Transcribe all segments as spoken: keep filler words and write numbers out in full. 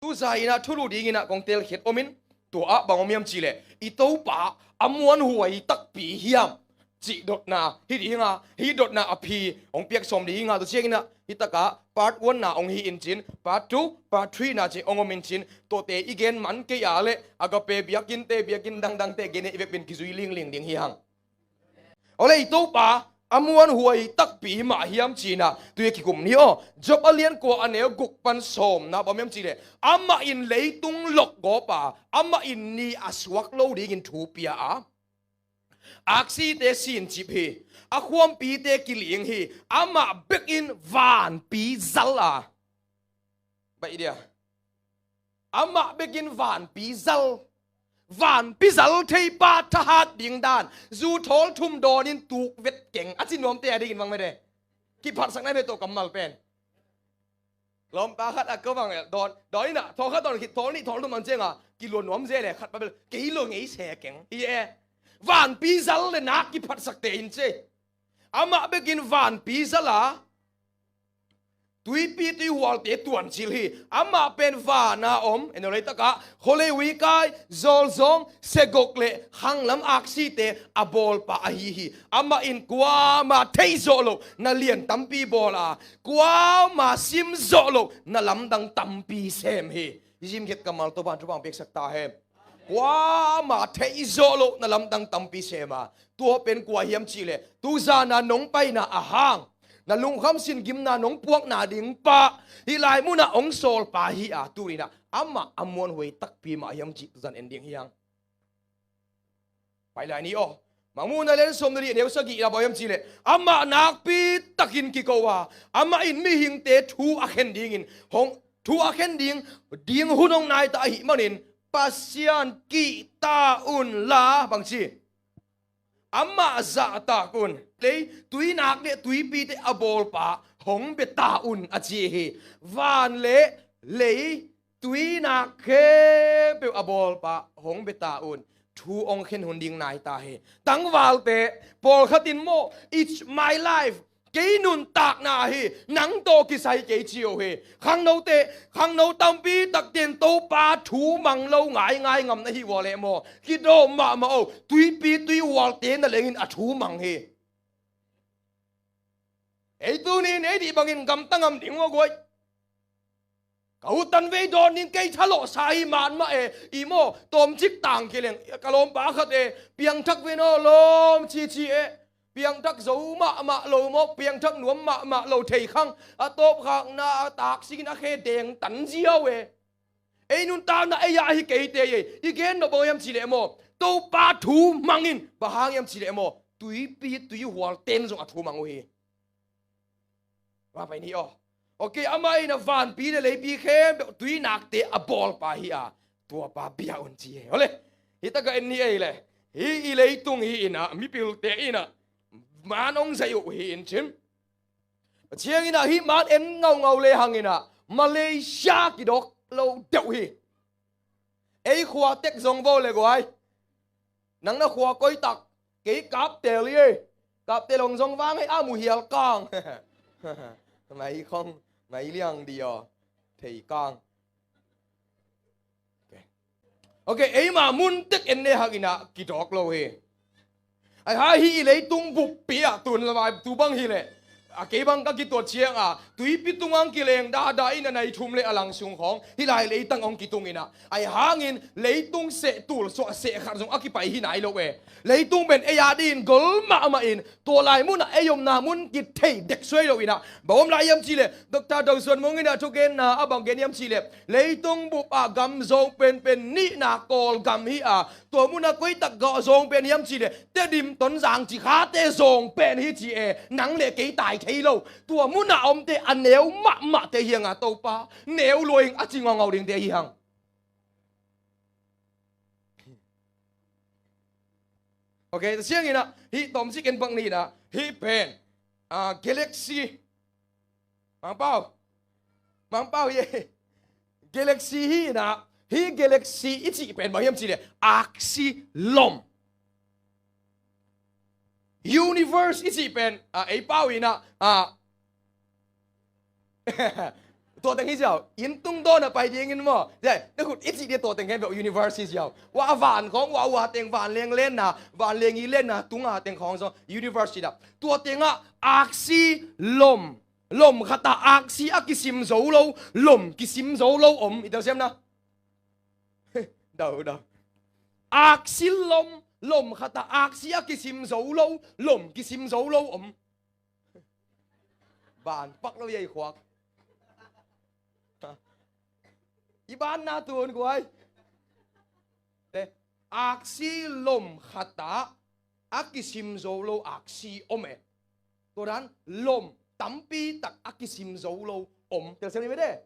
Tuza in ah thulu ding in ah kong telkhiat om in, tua ah bang om hiam cih leh, i Topa a muanhuai takpi hiam cih dotna hi ding a, hih dotna a phi hong piak sawm ding a, tua ciangin ah hih takah part one na hong hi in cin, part two, part three na ci hong om in cin, tuate i gen man kei a leh Agape biakinnte, biakinn dangdangte gen i vekpi in kizui lingling ding hi hang. Aw le, i Topa a muanhuai takpi mah hiam ci-in ah tui a kikum ni aw. Job a lian kua a neu guk pan sawmna bang hiam cih leh, amah in leitung lokgawp a, amah in ni a suak lo dingin thu pia a, aksite sincip hi, a khuampite kiling hi, amah bekin vanpi zal a, baih dia, amah bekin vanpi zal, vanpi zal theipa thahat ding dan, zu thawl thum dawnin tuk vet keng a ci nuamte a dingin bang mete. Kiphatsakna mete tawh kammal pen. Lawmpa khat a ko bang dawn, dawn in ah, thawl khat dawn khit, thawl nih thawl thum ang ciang a, kilua nuam zel e, khat pa bel kei lua ngei se keng hi e. Vanpi zal le nak kiphatsakte in ci. Amah bekin vanpi zal a, tuipi tuihualte tuancil hi. Amah pen van a om, en aw, lei takah khualei uikai, zawlzawng, segok le khanglam aksite a bawlpa ahi hi. Amah in kuama theih zawh loh na lian tampi bawl a, kuama sim zawh loh na lamdang tampi sem hi. I zimkhiat kammal Topa'n thupha piaksak ta hen. Kuama theih zawh loh na lamdang tampi sem a, tua pen kua hiam cih leh, tuzan a nong paina a hang, na lungkham sin gimna nong puakna ding pa, hih lai munah hong sawlpa hi a, tuni-in ah amah a muanhuai takpi mah hiam cih tuzan en ding hi hang. Pai lai ni aw. Mangmuhna lian sawm le nih, a neu sagihna bang hiam cih leh, amah nakpi takin kiko a, amah in mihingte thu a khen dingin hong, thu a khen ding, ding hun hong nai ta ahih manin, Pasian kihta unla, bang ci, amah zahtak un. Lei tuinak le tuipite a bawlpa hong bia ta un, a ci hi. Van le lei tuinak khempeuh a bawlpa hong bia ta un. Thu hong khen hun ding nai ta hi. Tangvalte pawlkhat in maw, "It's my life, kei nuntakna hi, nang tawh kisai kei," ci uh hi. Khangnote, khangno tampi takte in Topa thu mang lo ngaingai ngam na hi uh a leh maw, kidawm mahmah o. Tuipi tuihualte na lengin a thu mang hi. Ei tuni-in ei dih bangin gamta ngam ding uh a guai. Ka u tanvei dawn ding kei thalawhsa hi man mah e, i maw, tawmcik tang kileng, ka lawmpa khat e, piangthak ve naw lawm cici e, piangthak zo mahmah lo maw, piangthak nuam mahmah lo, theikhang a tawpkhakna a taksik in a khe deng tan ziau e. Ei nuntakna ei ah hi kei teh e, i gen nop bang hiam cih leh maw, Topa thu mang in, bang hang hiam cih leh maw, tuipi tuihualte'n zong a thu mang uh hi. Va pai ni aw. Ok, amah in a vanpi le leipi khempeuh tuinakte a bawlpa hi a, tuapa bia un ci hi. Aw le, hih takah en ni ei le, hih i leitung hi in ah, mipilte in ah man hong zaih uh hi in cin. Ciangin ah hih man en ngaungau le hang in ah Malaysia kidawk lo deuh hi. Ei khua tek zong vo le guai. Nang na khua koi tak? Kei Kaptel hi ei. Kaptel hong zong vang ei, a mu hial kang. Mai khong, mai liang di aw. Thei kang. Ok, eima mun tek en le hang in ah kidawk lo hi. Ai ha, hih i leitung buppi ah tun lamai tu bang hi leh, a kei bang ka kituat ciang a, tuipi tung ang kileng dahdah in a nai thum le a lang sung khawng hih lai leitang hong kitung in ah, ai hangin leitung seh tul suah seh khat zong a kipai hi nai lo e. Leitung pen ei a dingin gol mahmah in, tua lai munah ei omna mun kithei dek suai lo in ah, bang om lai hiam cih leh, Doctor Dau Suan Mung in ah thugenna a bang gen hiam cih leh, leitung bup ah gam zawng penpen nihna Kawlgam hi a, tua munah koi tak gah zawng pen hiam cih leh, Tedim, Tonzang, Cikhate zawng pen hi ci e, nang le kei tai thei lo. Tua munah omte a neu mahmahte hi hang a, Topa neu lua ing a ci ngaungau dingte hi hang. Ok, tua ciangin ah hih tawmcik en bang ni in ah, hih pen, ah, galaxy. Mangpau. Mangpau hi e. Galaxy hi in ah, hih galaxy i cih pen bang hiam cih leh, aksi lom. Universe i cih pen, ah, ei pau in ah, ah, Tua teng hi ziau, inn tungtawn a pai dingin maw. Zia, na khut i cih dia tua teng khempeuh universe hi ziau. Ua van khawng, ua ua teng vanleng lenna, vanleng i lenna, tunga teng khawng zong universe hi dah. Tua tengah aksi lom, lom khatah aksi a kisim zo lo, lom kisim zo lo om, i telsiam na. Dau, dau. Aksi lom, lom khatah aksi a kisim zo lo, lom kisim zo lo om. Ban pak lo ei khuak. I ban na tun guai. Te, aksi lom khatah a kisim zo lo aksi om e. Tua dan lom tampi tak a kisim zo lo om. Telsiam ni mede.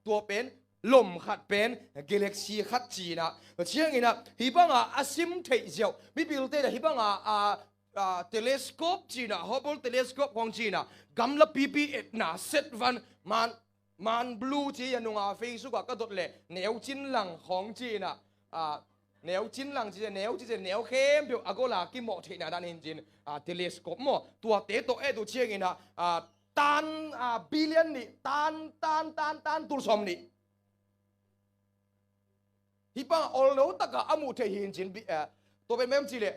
Tua pen lom khat pen galaxy khat ci-in ah. Tua ciangin ah hih bangah a sim theih ziau. Mipilte dah hih bangah a, a, telescope ci-in ah, Hubble telescope khawng ci-in ah, gamla pipi etna set van man, man blue ci a nunga Facebook ah ka dot leh neu cin lang khawng ci-in ah, a, neu cin lang ci, neu ci, neu khempeuh a gola kimawh theihna dan hi in cin, a, telescope maw. Tuate tawh et uh ciangin ah, a, tan, a, billion nih, tan, tan, tan, tan, tul sawm nih. Hih bang a ol lo takah a muh theih hi in cin, bi-, a, tua pen bang hiam cih leh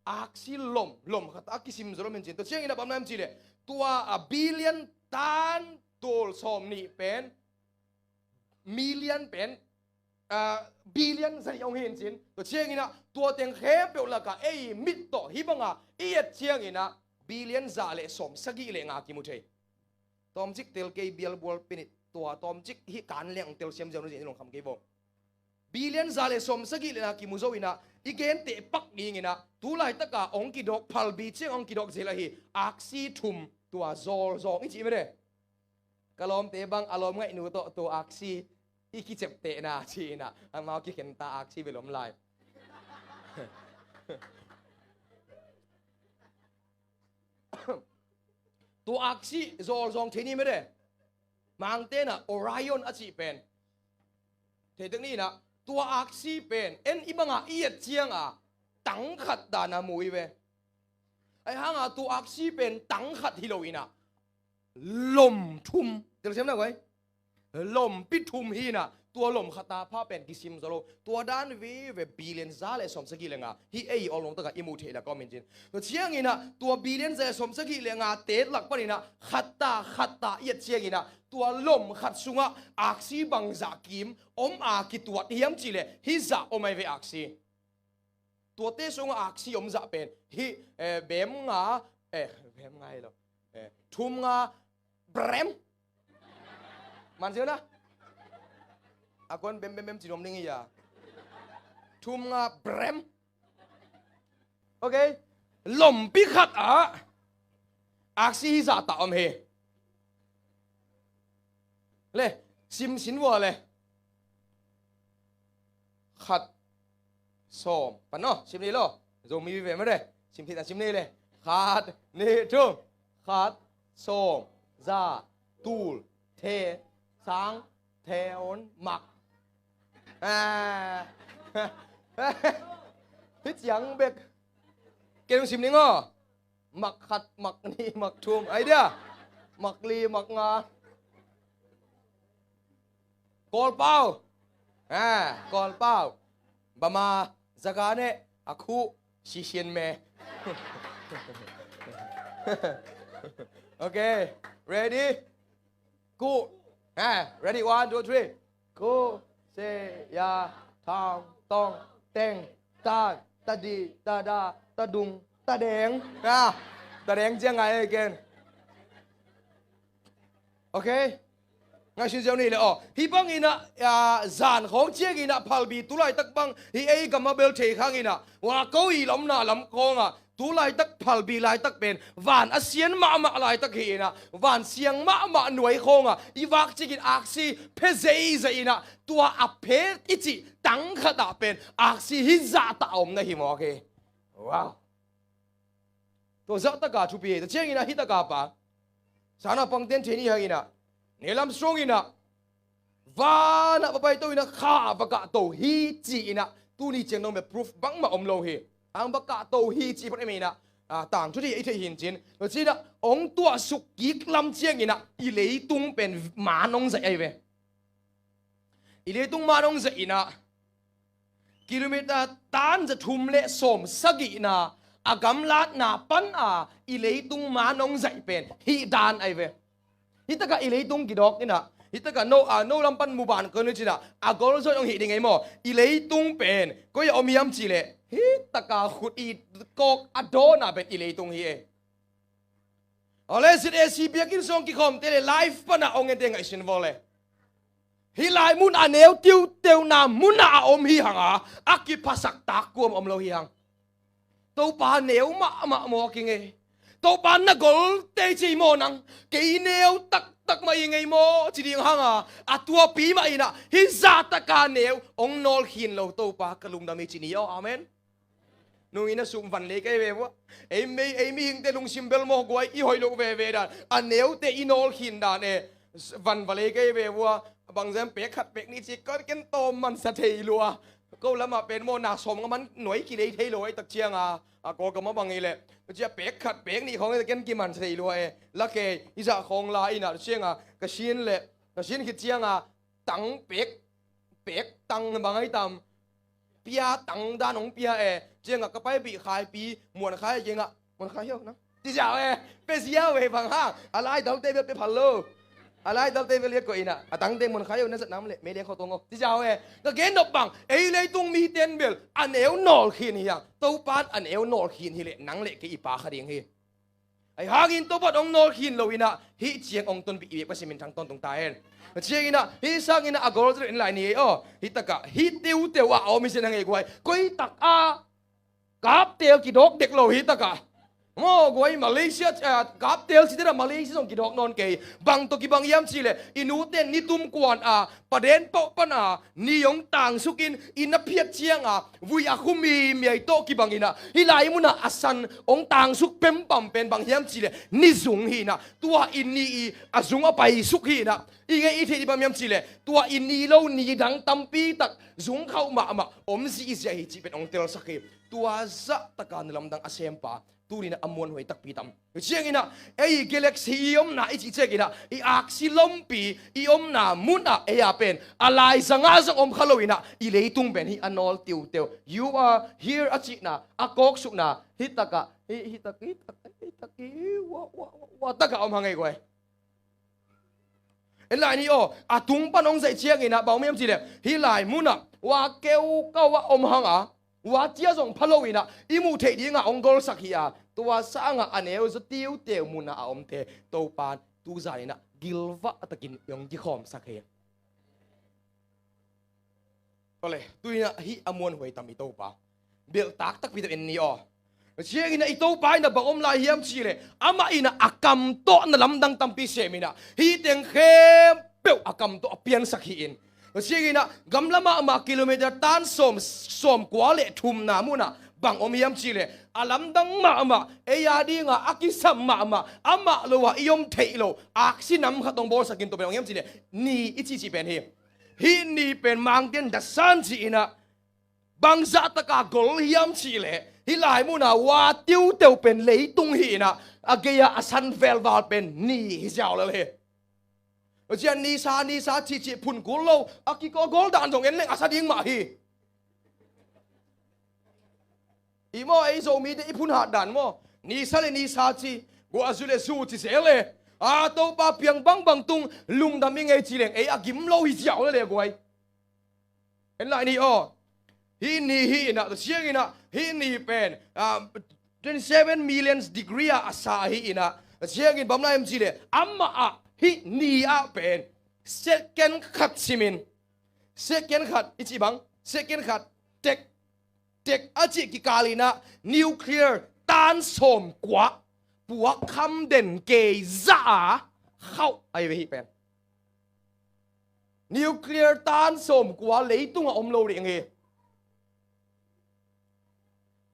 aksi lom, lom khat a kisim zo lo hi in cin. Tua ciangin ah bang hiam cih leh tua, a, billion tan tul sawm nih pen million pen, a, billion za nih hong hi in cin. Tua ciangin ah tua teng khempeuh lakah ei mit tawh hih bangah i et ciangin ah billion za le sawm sagih le nga kimu thei. Tawmcik tel kei bialbual pin ih, tua tawmcik hih kan leng telsiam ziau na zin i lungkham kei vo. Billion za le sawm sagih le nga kimu zo in ah i genteh pak dingin ah tu laitakah hong kidawk phalbi ciang hong kidawk zel ahi aksi thum tua zawlzawng i cih mede. Ka lawmte bang a lawm ngaihnu tawh tua aksi i kiceptehna ci-in ah amau kikhenta aksi bel om lai. Tua aksi zawlzawng thei ni mede. Mangte in ah Orion a cih pen thei tek ni in ah tua aksi pen en i bangah i et ciangah tang khat dana mu i ve. Ahi hangah tua aksi pen tang khat hi lo in ah lom thum. Telsiam na guai. Lompi thum hi in ah tua lom khat a pha pen kisim zo lo. Tua dan vive billion za le sawm sagih le nga hih ei ol lo takah i muh theih lak om in cin. Tua ciangin ah tua billion za le sawm sagih le nga te lak panin ah khat ta khat ta i et ciangin ah tua lom khat sungah aksi bangzah kim om a kituat hiam cih leh hih zah om ahi ve aksi. Tuate sungah aksi om zah pen hih, eh, bem nga, eh, bem nga hi lo, eh, thum nga brem. Man ziau na. A kuan bem bem bem ci nuam ding hi a. Thum nga brem. Ok. Lompi khat ah aksi hih zah ta om hi. Le, sim sin vua le. Khat, sawm, pan aw, sim ni lo. Zomi vive mede. Sim thei ta sim ni le. Khat, nih, thum. Khat, sawm, za, tul, the, sang, theon, mak. Ah. Hih ciang bek. Kei hong sim ning aw. Mak khat, mak nih, mak thum. Ai dia. Mak li, mak nga. Kawlpau. Ah, Kawlpau. Bama, zagane, akhu, sisian me. Ok. Ready? Ku. Ha, ready, one, two, three. Ku, se, ya, thang, tong, teng, ta, ta di, ta da, ta dung, ta deng. Ha, ta deng ciang ngai again. Ok. Ngai sin ziau ni le aw. Hih bang in ah, ah, zan khawng ciang in ah phalbi tu laitak bang hih ei gam a bel thei khang in ah. Wa ko i lomna lam khawng ah. Tu laitak phalbi laitak pen van a sian mahmah laitak hi in ah, van siang mahmah nuai khawngah i vak cikin aksi phe zeizai in ah, tua a phe i cih tang khatah pen aksi hih zahtak a om na hi mawk hi. Wow. Tua zahtaka thupi hi. Tua ciangin ah hih taka pa Sana pangten thei ni hang in ah, Neil Armstrong in ah, vanah va paito in ah, kha va kahto hi ci in ah, tuni ciang dong bek proof bangmah om lo hi. Hang va kahto hi ci phot em in ah, a, tangthu thei i theih hi in cin. Tua ci-in ah hong tuahsuk kik lam ciangin ah i leitung pen man hong zaih ahi ve. I leitung man hong zaih in ah kilometer tan za thum le sawm sagihna a gamlatna pan a i leitung man hong zaih pen hih dan ahi ve. Hih takah i leitung kidawk in ah, hih takah no, a, no lam pan mu ban kei ni ci-in ah, a gol zaw hong hih ding ei maw? I leitung pen koi ah om hiam cih leh, hih takah khut i kawk a dawn ah pen i leitung hi ei. Awle, Z A C biakinn sung kikhawmte le live pan ah hong ente ngaihsun vua le. Hih lai mun a neu tiuteuna mun ah a om hi hang a, a kiphasak tak kuamah om lo hi hang. Topa neu mahmah maw a kingei. Topa na golte ci ei maw nang. Kei neu taktak mah i ngei maw ci ding hang a, a tuapi mah in ah hih zah taka neu hong nawlkhin lo Topa ka lungdam hi ci ni aw. Amen. Nung in a sum van lei kei ve vua. Ei mei, ei mihingte lungsim bel maw guai i hoih loh veve dan. A neute i nawlkhin dan e. Van va lei kei ve vua. Bangzah pek khat pek nih ci kei ken tawm mansa thei lua. Ko lamah pen maw na sawm nga man nuai kilei thei lo ei tak ciang a. A ko ka mah bang i leh. Cia pek khat pek nih khawng ken kimansa thei lua e. La kei i zah khawng la in ah ciang a. Ka sin leh. Ka sin khit ciang a. Tang pek, pek tang bang ai tam. Pia tang dan hong pia e. Ciangah ka pai bih khaipi, muan khai ciangah, muan khai hiau nang. Ci ziau e, pe ziau e bang hang. A lai dalte bel pe phal lo. A lai dalte bel ia koih in ah. A tangte muan khai hiau na zat nam le, mei liang khau tong o. Ci ziau e. Ka gen nop bang, ei leitung mite in bel, a neu nawlkhin hi hang. Topan a neu nawlkhin hi leh, nang le kei i pa kha ding hi. Ahi hangin Topa hong nawlkhin lo in ah, hih ciang hong tonpih i biak Pasian min thang tawntung ta hen. Ciangin ah, hih sangin ah a gol zet in lai ni ei aw. Hih takah, hih teuteu ah a om hi sin a ngei guai. Koi tak a, kaptel kidawk dek lo hih takah. Maw guai Malaysia, ah, kaptel ci tena Malaysia zong kidawk nawn kei. Bang tawh kibang hiam cih leh, i nute ni tum kuan a, paden pauh pan a, ni hong tangsuk in, i na phiat ciang a, vui a khum i miai tawh kibang in ah, hih lai mun ah a san hong tangsuk pempam pen bang hiam cih leh, ni zung hi in ah, tua i ni i a zung a paisuk hi in ah, i ngeih i theih ding bang hiam cih leh, tua i ni lo ni dang tampi tak zung khauh mahmah, om zihziah hi cih pen hong telsak hi. Tua zah taka na lamdang a sempa, tuni in ah a muanhuai takpi tam. Ciangin ah, ei galaxy i omna i cih ciangin ah, i aksi lompi i omna mun ah ei a pen, a lai zanga zong om kha lo in ah, i leitung pen hih a nawl tiuteu. You are here a cihna, a kawksukna, hih takah, hih, hih tak, hih tak, hih tak, hih, wa, wa, wa, wa takah om hang ei guai. En lai ni aw, a tung pan hong zaih ciangin ah, bang om hiam cih leh, hih lai mun ah, wa keu kau ah om hang a, wa cia zong pha lo in ah, i muh theih ding ah hong golsak hi a, tua sang ah a neu zaw tiuteu mun ah a omte, Topan, tu zan in ah, gilvah takin hong kikhawmsak hi. Awle, tu in ah hih a muanhuai tam i Topa. Belh taktakpi tawh en ni aw. Ciangin ah i Topa in ah bang om lai hiam cih leh, amah in ah a kam tawh na lamdang tampi sem in ah, hih teng khempeuh a kam tawh a piansak hi in. Ciangin ah gamla mahmah kilometer tan sawm, sawm kua le thumna mun ah bang om hiam cih leh, a lamdang mahmah, ei a ding ah a kisam mahmah, amah lo ah i om theih loh aksi nam khat hong bawlsak in, tua pen bang hiam cih leh, ni i cihcih pen hi. Hih ni pen Mangte'n The Sun ci in ah, bangzah taka gol hiam cih leh, hih lai mun ah wa tiuteu pen leitung hi in ah, a gei ah a san velval pen ni hi ziau lel hi. Tua ciang nisa, nisa cihcih phun kul lo, a kikaw gol dan zong en leng a sa ding mah hi. I maw, ei Zomite i phun hat dan maw? Nisa le nisa ci, guah zu le zu ci zel e. A Topa piang bangbang tung, lungdam i ngei ci leng, ei a gim lo hi ziau lel e guai. En lai ni aw. Hih ni hi in ah, tua ciangin ah, hih ni pen, ah, twenty seven million degree ah a sa hi in ah, tua ciangin bang lai hiam cih leh, amah ah, hih ni ah pen, second khat simin, second khat, i cih bang, second khat, tek, tek a cih kikal in ah, nuclear tan sawm kua, puak kham den kei zah a, khauh ahi ve hih pen. Nuclear tan sawm kua leitung ah om lo ding hi.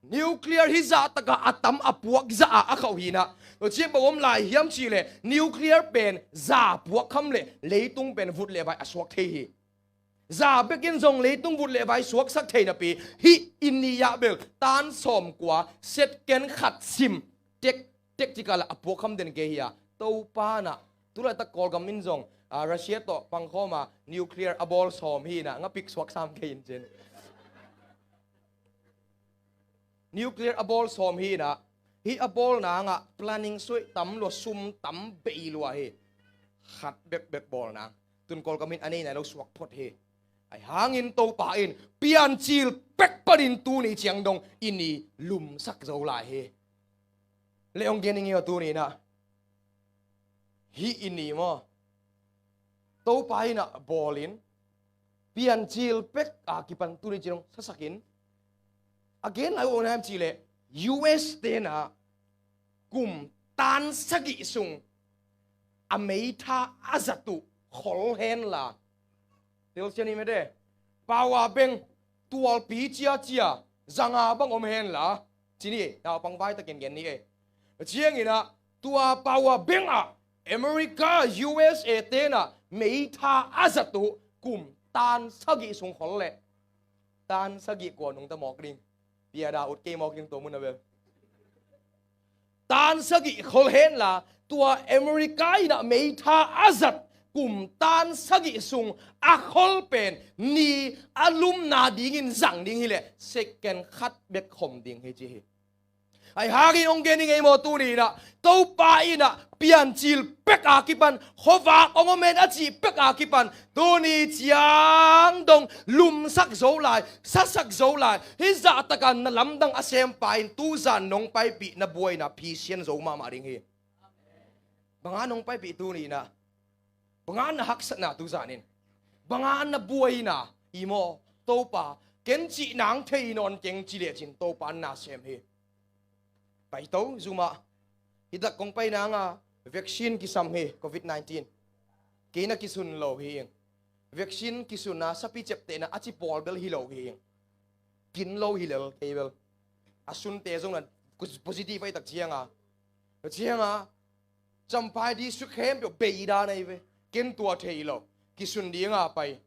Nuclear hi zah takah a tam a puak zah a a khauh hi in ah. Tua ciang bang om lai hiam cih leh nuclear pen za puak kham leh leitung pen vut le vai a suak thei hi. Za bekin zong leitung vut le vai suaksak thei napi, hih i ni ah bel tan sawm kua, second khat sim, tek, tek cika la a puak kham den kei hi a. Topa na, tulaitak Kawlgam in zong, a, Russia tawh pangkhawm a nuclear a bawl sawm hi na, ngapik suak sam kei in cin. Nuclear a bawl sawm hi na, hih a bawl nangah planning suih tam lua, sum tam bei lua hi. Khat bekbek bawl nang. Tun Kawlgam in a nei nai lo suak phot hi. Ahi hangin Topa in piancil pek panin tuni ciang dong i ni lumsak zo lai hi. Le ong gen ing hi a tuni na. Hih i ni maw. Topa in a bawlin piancil pek a kipan tuni ciang dong sasakin. A gen lai uh na em cih leh U S te na kum tan sagih sung a meitha a zat uh khol hen la. Telsian i mete. Power bank tualpi ciacia zanga bang om hen la. Ci ni, naupang vai takin gen ni e. Ciangin ah tua power bank ah America, U S A te na meitha a zat uh kum tan sagih sung khol leh. Tan sagih kua nungta mawk ding. Piada ut kei mawk ding tua mun a bel. Tan sagih khol hen la, tua America in a meitha a zat kum tan sagih sung a khol pen ni a lumna dingin zang ding hi leh second khat bek khom ding hi ci hi. Ahi hangin ong gen ing ei maw tuni na, Topa in a piancil pek a kipan, khuavak ong om hen a cih pek a kipan, tuni ciang dong lumsak zo lai, sasak zo lai, hih zahtak a na lamdang a sempa in tuzan nong paipih na buaina phisian zo mahmah ding hi. Banga nong paipih tuni na, banga na haksatna tuzan in, banga na buaina i maw, Topa, ken cih nang thei nawn keng ci lecin Topa na sem hi. Paito, zumah. Hih tak kong pai nanga vaccine kisam hi, covid nineteen. Kei na kisun lo hi ing. Vaccine kisun a sapi ceptehna a ci pawl bel hi lo hi ing. Kin lo hi lel kei bel. A sunte zong na positive ahi tak cianga. Cianga Champhai district khempeuh bei dan ahi ve. Ken tua thei lo. Kisun dinga pai.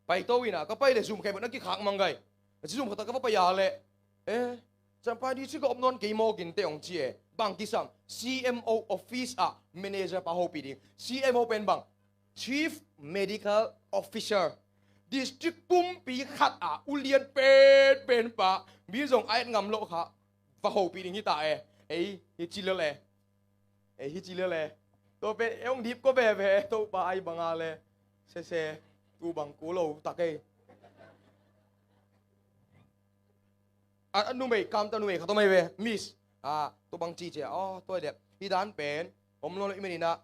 Paito ina, ka pai le zum khempeuh na kikhak mang gai. Zum khat ka va pai a le. Eh, Champhai district ka om nawn kei mawk in te ong ci e. Bang kisam, C M O office ah manager pa hopih ding. C M O pen bang, Chief Medical Officer. District pumpi khat ah ulian penpen pa, mi zong a et ngam loh kha va hopih ding hi ta e. Ei, hi ci lel e. Ei, hi ci lel e. Tua pen e ong dip ko veve, Topa, ai banga le. Sese, tu bang ku lo tak ei. A, a numei, kam ta numei khat om ei ve, Miss. A, tu bang ci cia, oh, tua dep. Hi dan pen om lo lo i menina.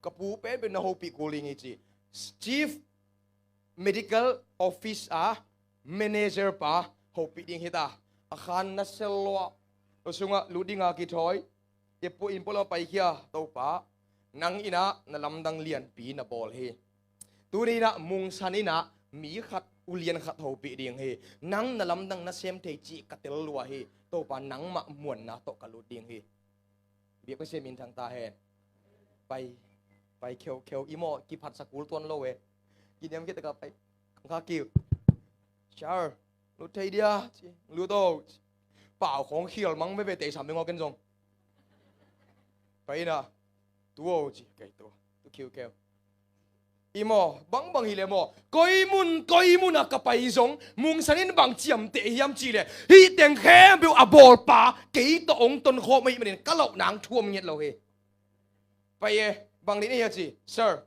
Ka pu penpen na hopih kul ding hi ci. Chief Medical Office a manager pa hopih ding hi ta. A khan na sel lo a, lo sungah lut dinga kithawi. I pu in polo paikhia, Topa, nang ina na lamdang lianpi na bawl hi. Tuni ina mungsan ina mi khat, ulian khat hopih ding hi. Nang na lamdang na sem thei cih ka tel lua hi. Topa, nangmah muanna tawh ka lut ding hi. Biak Pasian min thang ta hen. Pai, pai kheukheu i maw, kiphatsak kul tuan lo e. Kiniam khit taka pai. Kha kiu. Sir, lut thei dia, ci. Lut o, ci. Pau khong khial mang veve tei sam ding aw ken zong. Pai ina. Tu o, ci. Kei tu. Tu kheukheu. I maw, bangbang hi le maw, koi mun, koi mun a ka pai zong, mungsan in bang ciamteh hiam cih le, hih teng khempeuh a bawlpa, kei tawh ong tonkhawm ahih manin, ka loh nang thu om ngiat lo hi. Pai e, bang ding na hia ci, Sir,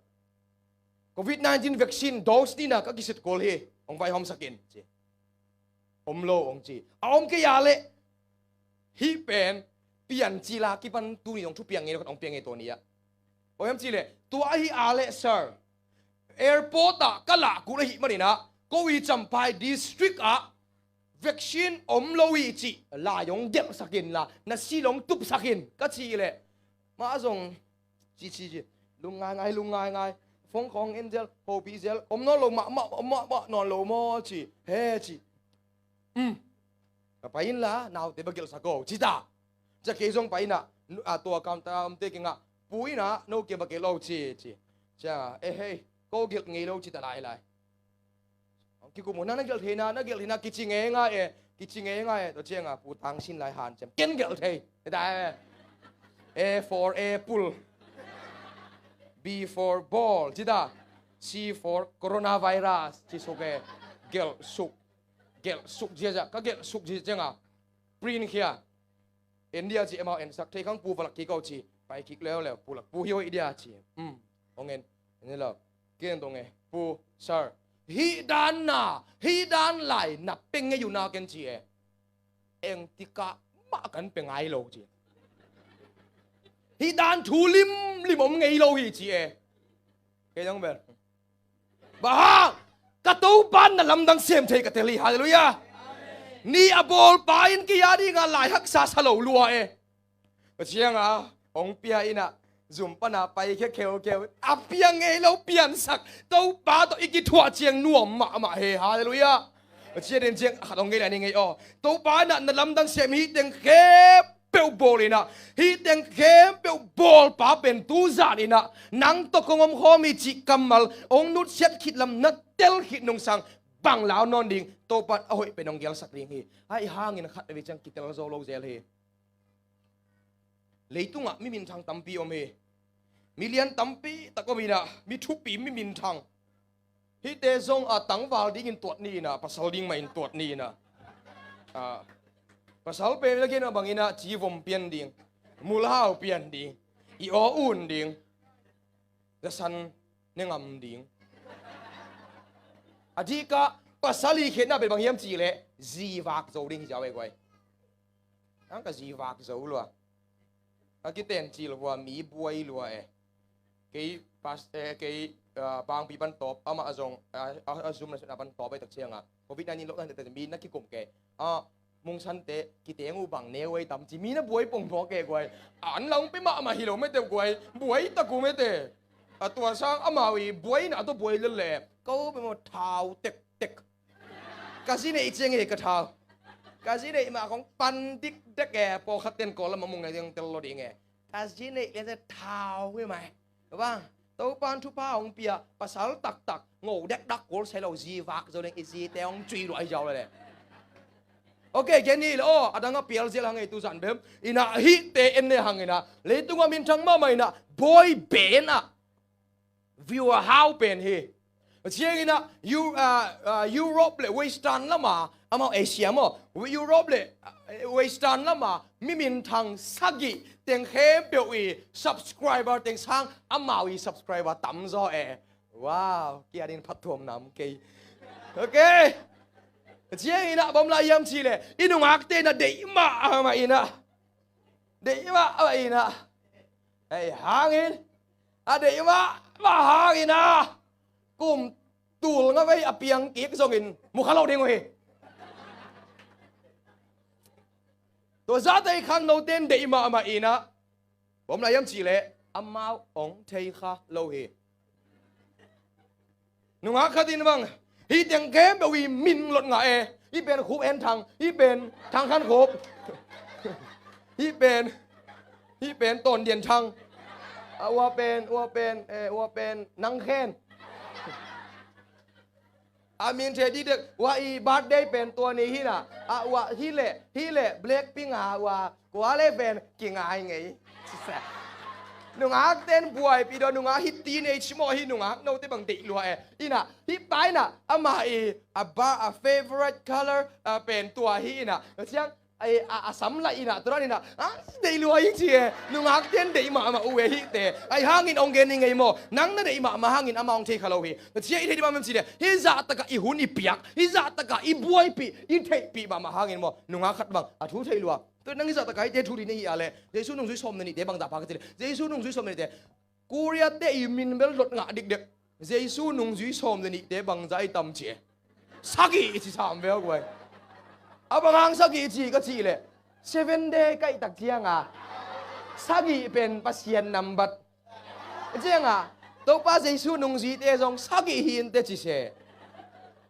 covid nineteen vaccine dose nihna ka kisut kul hi, ong vaihawmsak in, ci. Om lo ong ci. A om kei a leh, hih pen piancil a kipan tuni ong thupiang ngei lo khat ong piang ngei tua ni ah. Ong hiam cih leh, tua ahi a leh, Sir, airport ah ka lah kul ahih manin ah, ko i Champhai district ah vaccine om lo hi cih lai ong gelhsak in la, na sil ong tupsak in, ka cih leh, mah zong ci, ci, ci. Lung ngaingai, lung ngaingai. Phone khawng en zel, hopih zel. Om nawn lo mah, mah, mah, mah nawn lo maw ci. He ci. Um. Ka pai in la, naute va gelhsak o, ci ta. Cia kei zong pai ina, nu-, a, tua counter a omte kiangah, pu ina, note va gelh o, ci, ci. Cia, eh, hei, Ko gelh ngei lo ci ta lai lai. Kikum uh na, na gelh theina, na gelh theina kici ngei ngai e, kici ngei ngai e. Tua cianga Pu Thang Sin lai hanciam ken gelh thei. Hi ta e. A for apple. B for ball ci ta. C for coronavirus ci suk e. Gelh suk. Gelh suk ziazia, ka gelh suk ziazia cianga print khia. En dia ci, amau ensak thei khang, pu va lak kik o ci. Pai kik leuleu, pu lak, pu hi hoih dia ci. Um, hong en. En lo. Ken dong e, pu, sir, hih dan na, hih dan lai na pe ngei uh na ken ci e. Eng tikah mah kan pe ngai lo ci. Hih dan thu limlim om ngei lo hi ci e. Kei dong bel. Bang hang, ka Topa na lamdang sem thei ka tel hi. Halleluiah. Ni a bawlpa in kei a dinga lai haksa sa lo lua e. Ka cianga hong pia inah zum pana pai khia kheukeu, a piang ngei lo piansak Topa tawh i kithuah ciang nuam mahmah he. Halleluiah. Ka cia den ciang khat hong ngei lai ni ngei aw. Topa inah na lamdang sem hi teng khempeuh bawl inah, hih teng khempeuh bawlpa pen tuzan inah nang tawh kong om khawm hi cih kammal hong nutsiat khit lam na tel khit nungsang bang lau nawn ding, Topa a hoih pen hong gelsak ding hi. Ahi hangin khat vei ciang kitel zo lo zel hi. Leitungah mi minthang tampi om hi. Mi lian tampi tak om inah, mi thupi, mi minthang. Hihte zong a tangval dingin tuat ni inah, pasal ding mah in tuat ni inah. Ah, pasal pen lakin a bang inah, ci vom pian ding, mulhau pian ding, i aw un ding, zasan ne ngam ding. A dikah pasal i khetna pen bang hiam cih leh zi vak zo ding hi ziau e guai. Ang ka zi vak zo lua. Ka kiten cil hua mi buai lua e. Kei pas, eh, kei, ah, pangpi pan tawp, amah a zong, ah, a, a zum na suna pan tawp ai tak cianga. Covid nineteen lockdown te mi na kikum ke. Ah, mungsante kiteng uh bang neu ai tam ci mi na buai pongpok ke guai. An lang pe mahmah hi lo mete guai. Buai tak uh mete. A tua sang amau i buai na a tua buai lel le. Ko pe mo thau tek tek. Ka zi neih ciang e ka thau. Ka zi neih mah kong pan dikdek e, pawlkhat ten Kawl lam a mung e, ding tel lo ding e. Ka zi neih le thau hi mai. Bang, Topan thupha hong pia, pasal taktak, ngo dekdak kul sai lo, zi vak zo ding, i zite hong cui luah hi ziau le le. Ok, gen ni le aw, a dang a pial zial hang e tu zan bem. Inah hihte en ne hang inah, leitung a minthang mahmah inah, boy band ah viewer hau pen hi. Ciangin ah, Eu-, ah, ah, Europe le Western lama, amau Asia maw, Europe le, ah, Western lama mi minthang sagih teng khempeuh i subscriber teng sang amau i subscriber tamzaw e. Wow, kia din phattuam nam kei. Ok. Ciangin ah bawm lai hiam cih leh, i nungakte na deih mahmah inah. Deih mahmah inah. Hei hangin a deih mahmah hangin a kum tul nga vei a piang kik zongin mu kha lo ding uh hi. Tua zahta i khangnote in deih mahmah inah. Bawm lai hiam cih leh amau hong thei kha lo hi. Nungak khat in bang, hih teng khempeuh i min lot ngah e. Hih pen Khup En Thang, hih pen Thang Khan Khup. Hih pen, hih pen Tawn Dian Thang. A ua pen, ua pen, eh, ua pen Nang Khen. A min thei dikdek, ua i birthday pen tua ni hi na. A ua hi leh, hi leh Blackpink a ua kua le pen kingai ngei. Nungak ten buaipi daw, nungak hih teenage maw, hih nungak note bang deih lua e. Inah, hih pa inah, amah i, a ba, a favorite color, a pen tua hi inah. Ciang, a, a, a sam lah inah, tua inah, a, deih lua ing ci e. Nungak ten deih mahmah uh e hihte. Ahi hangin hong gen ni ngei maw. Nang na deih mahmah hangin amah hong thei kha lo hi. Cia i thei di mahmah ci de. Hih zahtakah i hun i piak. Hih zahtakah i buaipih, i theihpih mahmah hangin maw. Nungak khat bang, a thu thei lua. Tua nang i zahtakah i te thu di nei hi a leh, Jesu nungzui sawm le nihte bangzah pha ka ci leh, Jesu nungzui sawm le nihte, Korea te i min bel lot ngah dikdek. Jesu nungzui sawm le nihte bangzah i tam ci e. Sagih i ci sam ve guai. A bang hang sagih i ci ka cih leh, Seven Day kaihtak cianga sagih pen Pasian nambat. Cianga Topa Jesu nungzuite zong sagih hi inteh ci se.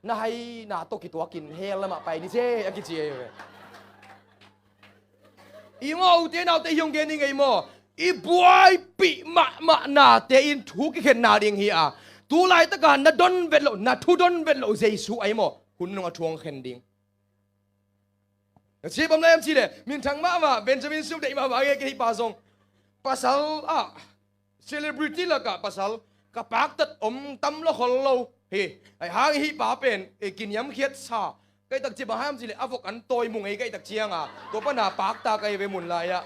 Na hai na tawh kituakin hell lamah pai ni se a kici ei ve. I maw ute naute i hong gen i ngei maw? I buaipih mahmah nate in thu kikhenna ding hi a, Tu laitaka na don vet loh, na thu don vet loh Jesu ahi maw, hun nung a thuang khen ding. Na ci bang lai hiam cih leh, minthang mahmah, Benjamin Sum deih mahmah nge, kei pa zong. Pasal ah, celebrity lakah pasal ka paktat om tam lo khol lo hi. Ahi hang hih pa pen, eh, kiniamkhiat sa. Ka hih tak ciang bang hiam cih leh a vok an tawi mu ngei ka hih tak ciang a, tua pana pakta ka hi ve mun lai ah.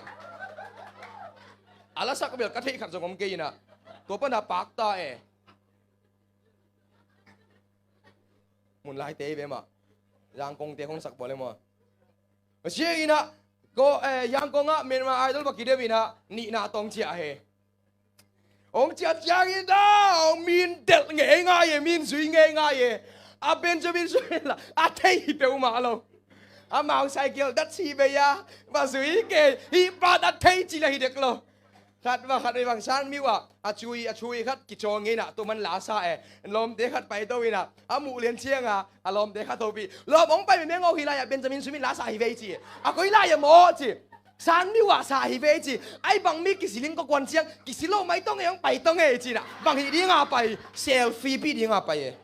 A lasak bel ka theih khat zong om kei in ah, tua pana pakta e. Mun laite hi ve mah. Zangkongte hong sak bawle maw. Sia in ah, ko, eh, Zangkong ah Myanmar Idol va kidem in ah, nihna tawh hong ciah hi. Hong ciah ciangin ah, hong min delh ngeingai e, min zui ngeingai e. A Benjamin Sum in la a thei hi peuhmah lo. Amau cycle dat si bei a, va zui kei, hih pa a thei ci la hi dek lo. Khat va khat vei bang San Myo ah, a cui, a cui khat kicawl ngei in ah, tua man la sa e. Lawmte khat paito in ah, a muh lian ciang a, a lawmte khat hopih. Lawm hong pai mengmeng aw, hih lai ah Benjamin Sum in la sa hi ve ci. A koi lai ah maw ci. San Myo ah sa hi ve ci. Ahi bang mi kisiling ko kuan ciang, kisilo mai tong e, hong pai tong e ci in ah. Bang hih ding a pai, selfie pih ding a pai e.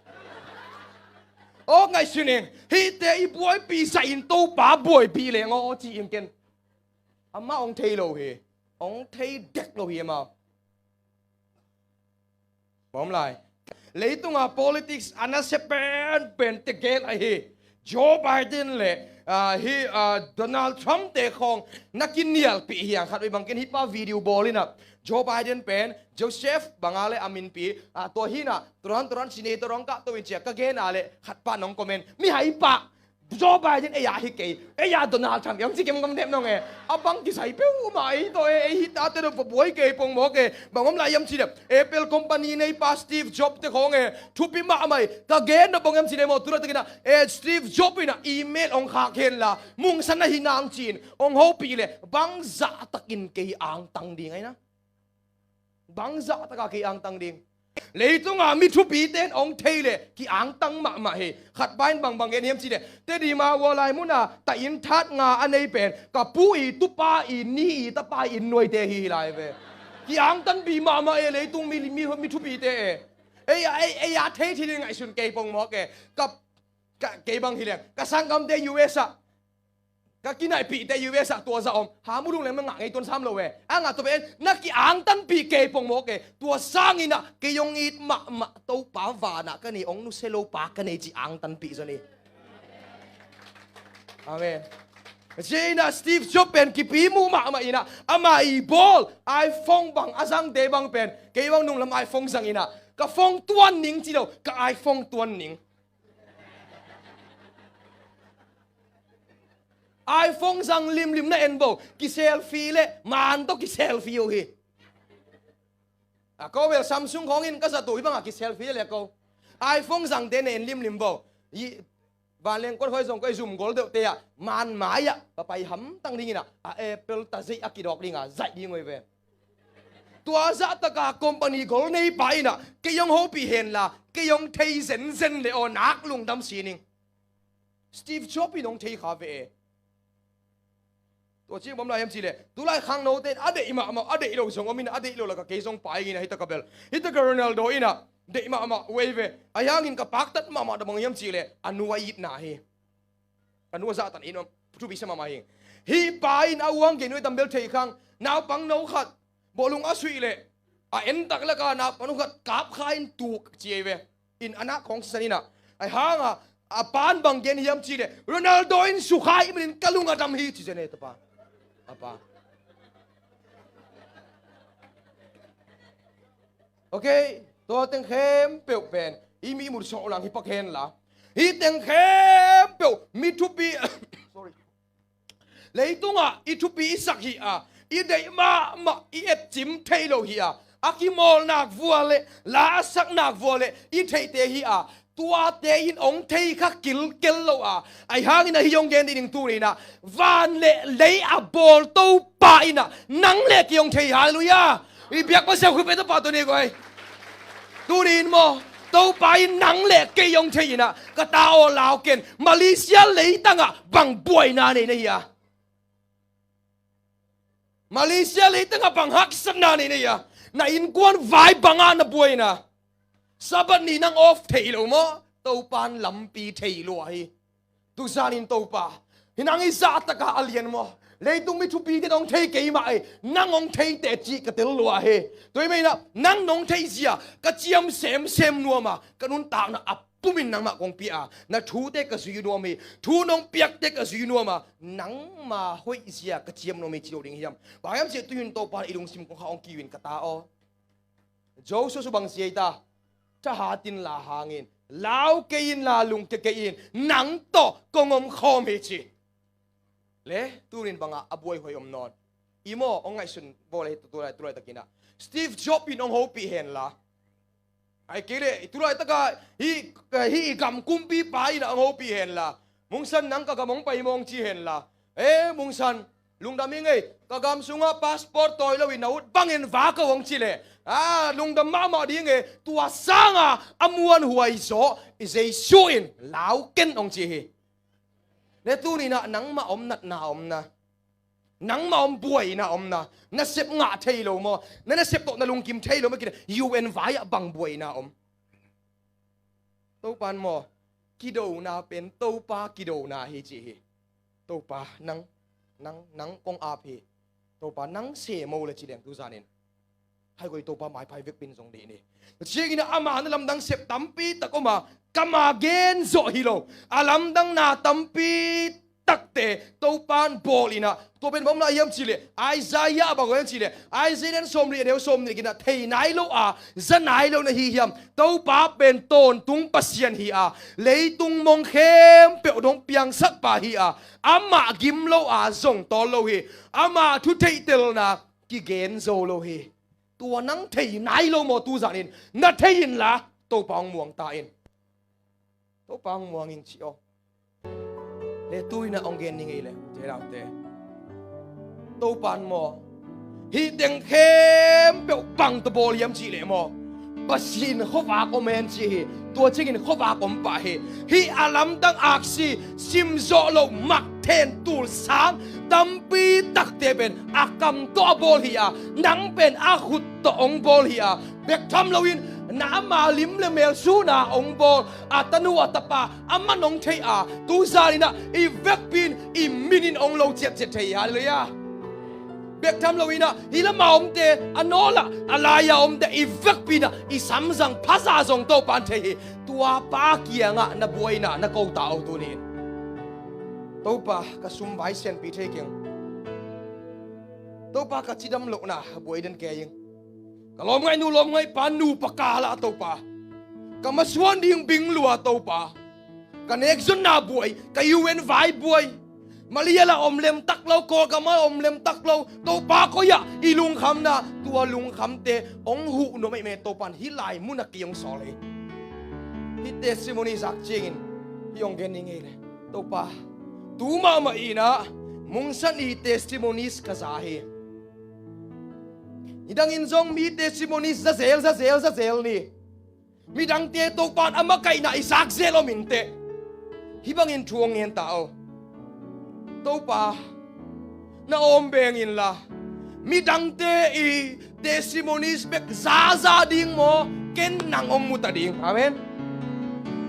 Aw ngaihsun ing, hihte i buaipih zah in Topa buaipih leng aw ci ing ken. Amah hong thei lo hi. Hong thei dek lo hi amau. Bawm lai. Leitunga politics a nasia penpen tegel ahi Joe Biden le, ah, hi, ah, Donald Trump te khawng na kinialpih hi hang khat vei bang ken hih pa video bawl in ah. Joe Biden pen Joseph bang a le a minpi, ah, tua hi in ah, turan turan senator hong kahto in ci a ka gen a le khat pa nong comment. Mihai pa Joe Biden ei a hi kei, ei a Donald Trump, ei hong ci kei mong kam dep nong e. A bang kisai peuhmah ei tawh e, ei hih tate dong pabuai kei pongmawk e. Bang om lai hiam cih leh, Apple company neipa Steve Jobs te khawng e, thupi mahmah e. Ka gen nop bang hiam cih leh maw, tu laitak in ah, eh, Steve Jobs in ah email hong khak hen la, mungsan ahi nang ci-in hong hopih leh, bang zahtakin kei angtang ding ahi na. Bang zahtaka kei angtang ding. Leitunga mi thupite in hong thei leh ki-angtang mahmah hi. Khat pa in bang bang gen hiam cih leh, Tedim a, Wallai mun a, ta inn that nga a nei pen ka pu i tupa i ni i tapa i nuaite hi lai ve. Ki-angtanpih mahmah e leitung mi, mi, mi thupite e. Ei a, ei, ei a thei thei ding ngaihsun kei pongmawk e. Ka, ka, kei bang hi leng ka sanggamte U S ah ka kinaihpihte U S ah tua zah om. Ha mu lung leng man ngah ngei tuan sam lo e. A ngah tua pen na ki-angtanpih kei pongmawk e. Tua sangin ah kei hong it mahmah Topa vanah ka nei, hong nusia lo pa ka nei ci angtanpih zaw ni. Amen. Sia in ah Steve Jobs pen kipi muh mahmah in ah, ama i bawl iPhone bang a zangte bang pen, kei bang nunglam iPhone zang in ah, ka phone tuan ning ci lo, ka iPhone tuan ning. iPhone zang limlim na en bo, kiselfie le man tawh kiselfie uh hi. A ko bel Samsung khawng in ka zat uh hi bang a kiselfie le ko. iPhone zangte na en limlim bo. Vanleng kuat huai zong ko i zum gol deuhte ah man mai ah va pai hamtang ding in ah, a Apple ta zeih a kidawk ding a zaih ding uh hi ve. Tua zahtaka company gol neipa in ah kei hong hopih hen la, kei hong thei zenzen le aw, nak lungdam si ning. Steve Jobs in hong thei kha ve e. Tua ci bang lai hiam cih leh, tulai khangnote in a deih mahmah, a deih lo zong om in, a deih lo lakah kei zong pai ing in ah, hih taka bel. Hih taka Ronaldo in ah deih mahmah uh ei ve. Ahi hangin ka paktat mahmah dah bang hiam cih leh, a nu a itna hi. A nu a zahtan in om, thupi sa mahmah hi. Hih pa in a uang gen uh ei tam bel thei khang, naupang no khat bawlung a suih leh, a entak laka naupang no khat kap kha in tuk ci ei ve. In a nak khawng sisan in ah, ahi hang a, a pan bang gen hiam cih leh, Ronaldo in sukha i manin ka lung a dam hi ci zen e, tapa. A pa. Ok, tua teng khempeuh pen i mi mut sawh lang hi pak hen la. Hih teng khempeuh mi thupi, sorry. Leitungah i thupi i sak hi a, i deih mahmah i etcim thei lo hi a, a kimawlnak vua le la a saknak vua le i theihte hi a, tuate in hong thei kha kilkel lo a, ahi hangin ahi hong gen dih ning tuni in ah, van le lei a bawl Topa in ah nang le kei hong thei, halleluiah. I biak Pasian khut pia Topa tuni koi. Tuni in maw, Topa in nang le kei hong thei in ah, ka ta aw lau ken, Malaysia leitangah bang buaina nei na hi a? Malaysia leitangah bang haksatna nei na hi a? Na innkuan vai bangah na buai in ah, Sabbath ni nang off thei lo maw? Topa'n lampi thei lua hi. Tuzanin Topa, hi nang i zahtak a lian maw? Leitung mi thupite nong thei kei mah ei, nang hong theite cih ka tel lua hi. Tua hi mah inah nang nong theih zia ka ciam semsem nuam a, ka nuntakna a pumin nangmah kong pia a, na thute ka zui nuam hi. Thu nong piakte ka zui nuam a, nangma hoih zia ka ciam nuam hi ci lo ding hiam? Bang hiam cih tuhin Topa i lungsim kong kha hong kiu in ka ta aw. Joshua sung bang ci ei ta? Thahat inla hang in, lau kei inla lungkia kei in, nang tawh kong om khawm hi ci. Le tunin bangah a buaihuai om nawn. I maw, hong ngaihsun bawl ahi, tulai, tulai takinah Steve Jobs in hong hopih henla, ai kei le tulai takah hih, hih i gam kumpipa inah hong hopih henla, Mungsan, nang ka gam hong pai mawng ci henla, e Mungsan, lungdam ing ei, ka gam sungah passport tawi loin na ut bangin va ko hong ci leh, a lungdam mahmah ding e. Tua sanga a muanhuai zaw i Jesu in lau ken hong ci hi. Le tuninah nangmah om natna omna, nangmah om buaina omna, na sep ngah thei lo maw? Na, na sep tawh na lungkim thei lo maw? Kina U N vai ah bang buaina om? Topa'n maw, kidona pen Topa kidona hi ci hi. Topa nang, nang, nang kong ap hi. Topa nang semo le ci leng tuzanin, hai koi Topa maiphai vekpin zong dih ni. Ciangin ama na lamdang sep tampi tak om a, kama gen zawh hi lo a lamdang na tampi takte Topa'n bawl inah, tua pen bang om lai hiam cihleh Isaiah ah bang om hiam cihleh, Isaiah lian sawmli a neu sawmnih kinah thei nai lo a za nai lo na hi hiam? Topa pen tawntung Pasian hi a, leitung mong khempeuh dong piangsak pa hi a, amah gim lo a zong tawl lo hi. Amah thu theihtelna kigen zo lo hi. Tua nang thei nai lo maw? Tuzanin na thei inla Topa hong muang ta in. Topa hong muang in ci aw. Le tuinah hong gen ni ngei le ute naute, Topa'n maw, hih teng khempeuh bang tawh bawl hiam cihleh maw, Pasian khuavak om hen ci hi. Tua ciangin khuavak om pah hi. Hih a lamdang aksi simzawh loh mak then tul sang tampi takte pen a kam tawh a bawl hi a, nang pen a khut tawh hong bawl hi a, bek tham loin na ama lim le mel suna hong bawl a tanu a tapa a man hong theih a, tuzaninah i vekpin i minin hong lo ciatciat thei hi. Halleluiah. Bek tham loinah hi lama omte, a nawlah a lai-a omte i vekpinah i samzang phaza zong Topa'n thei hi. Tua pa kiangah na buaina na ko ta aw tunin. Topa ka sum vai sianpi thei keng. Topa ka cidam lohna buai den kei ing. Ka lawmngaihnu lawmngaihpa nupa kala Topa, ka masuan ding bing lua Topa, ka nekzonna buai, ka U N vai buai, Malaysia ah om lemtak lo, Kawlgam ah om lemtak lo, Topa koi ah i lungkhamna, tua lungkhamte hong huh nuam ahih manin Topa'n hih lai munah kei hong sawl hi. Hih testimony zak ciangin hih hong gen ni ngei le. Topa, tu mahmah inah Mungsan i testimonies ka za hi. Nidangin zong mi testimonies za zel, za zel, za zel ni. Midangte Topa'n a makaihna i zak zel om inteh. Hih bangin thu hong ngen ta aw. Topa, na awm beng inla, midangte i testimonies bek zaza ding maw, ken nang hong mu ta ding. Amen.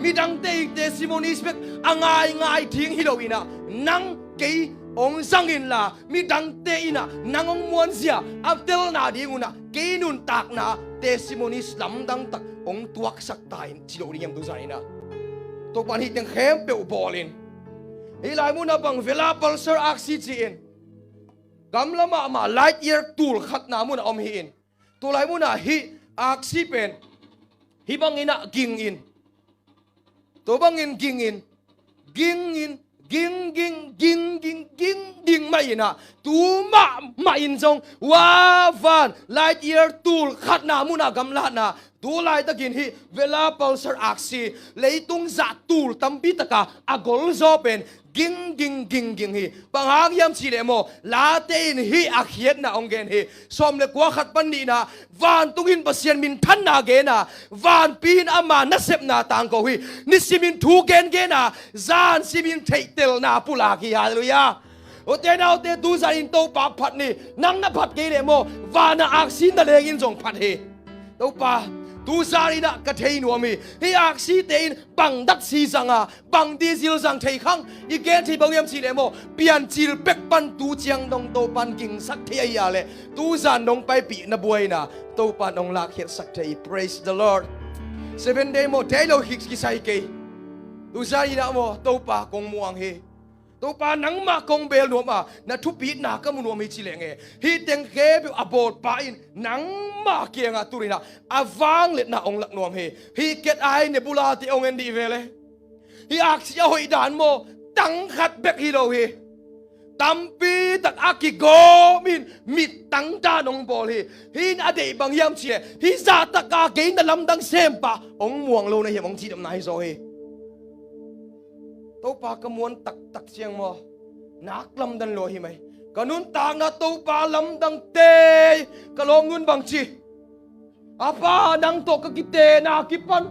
Midangte i testimonies bek a ngaingai ding hi loinah nang kei hong zang inla, midangte inah nang hong muanzia a telna dingunah kei nuntakna testimonies lamdang tak hong tuaksak ta in ci lo ding hiam tuzaninah? Topa'n hih teng khempeuh bawl in. Hih lai munah bang Vela Pulsar aksi ci-in, gamla mahmah light year tul khatna munah om hi in. Tua lai munah hih aksi pen hih banginah ging in. Tua bangin ging in, ging in, ging, ging, ging, ging, ging, ging mah inah, tu mahmah in zong, wa van, light year tul khatna munah gamlatna, tu laitakin hih Vela Pulsar aksi, leitung zah tul tampi taka a golzaw pen, ging, ging, ging, ging hi. Bang hang hiam cihleh maw, Late in hih a khiatna hong gen hi. Sawm le kua khat pan nihna, vantung in Pasian minthanna gen a, vanpi in ama nasepna tangko hi. Nisimin thu gengen a, zansimin theihtelna pulak hi. Halleluiah. Ute naute, tuzanin Topa phat ni. Nang na phat kei leh maw, vana aksi na lengin zong phat hi. Topa, Tuzan in ah ka thei nuam hi. Hih aksite in bang datsi zang a, bang dizil zang thei khang. I gen thei bang hiam cih leh maw, Piancil pek pan tu ciang dong Topa'n gingsak thei ahih leh, tuzan dong paipih na buaina Topa'n hong lakkhiatsak thei hi. Praise the Lord. Seven Day maw, thei lo khik kisai kei. Tuzan in ah maw, Topa kong muang hi. Topa, nangmah kong bel nuam a, na thupitna ka mu nuam hi ci leng e. Hih teng khempeuh a bawlpa in nangmah kiangah tu-in ah a vangliatna hong lak nuam hi. Hih Cat Eye Nebula te hong en dih ve le. Hih aksi a hoih dan maw, tang khat bek hi lo hi. Tampi tak a kigawm in mittang dan hong bawl hi. Hih in a deih bang hiam cih leh, hih zahtak a kei na lamdang sempa hong muang lo na hiam hong cidamna hi zaw hi. Topa ka muan taktak ciang maw, nak lamdan lua hi mai. Ka nuntakna Topa lamdang tei. Ka lawm nun bang ci? A Pa, nang tawh ka kitena kipan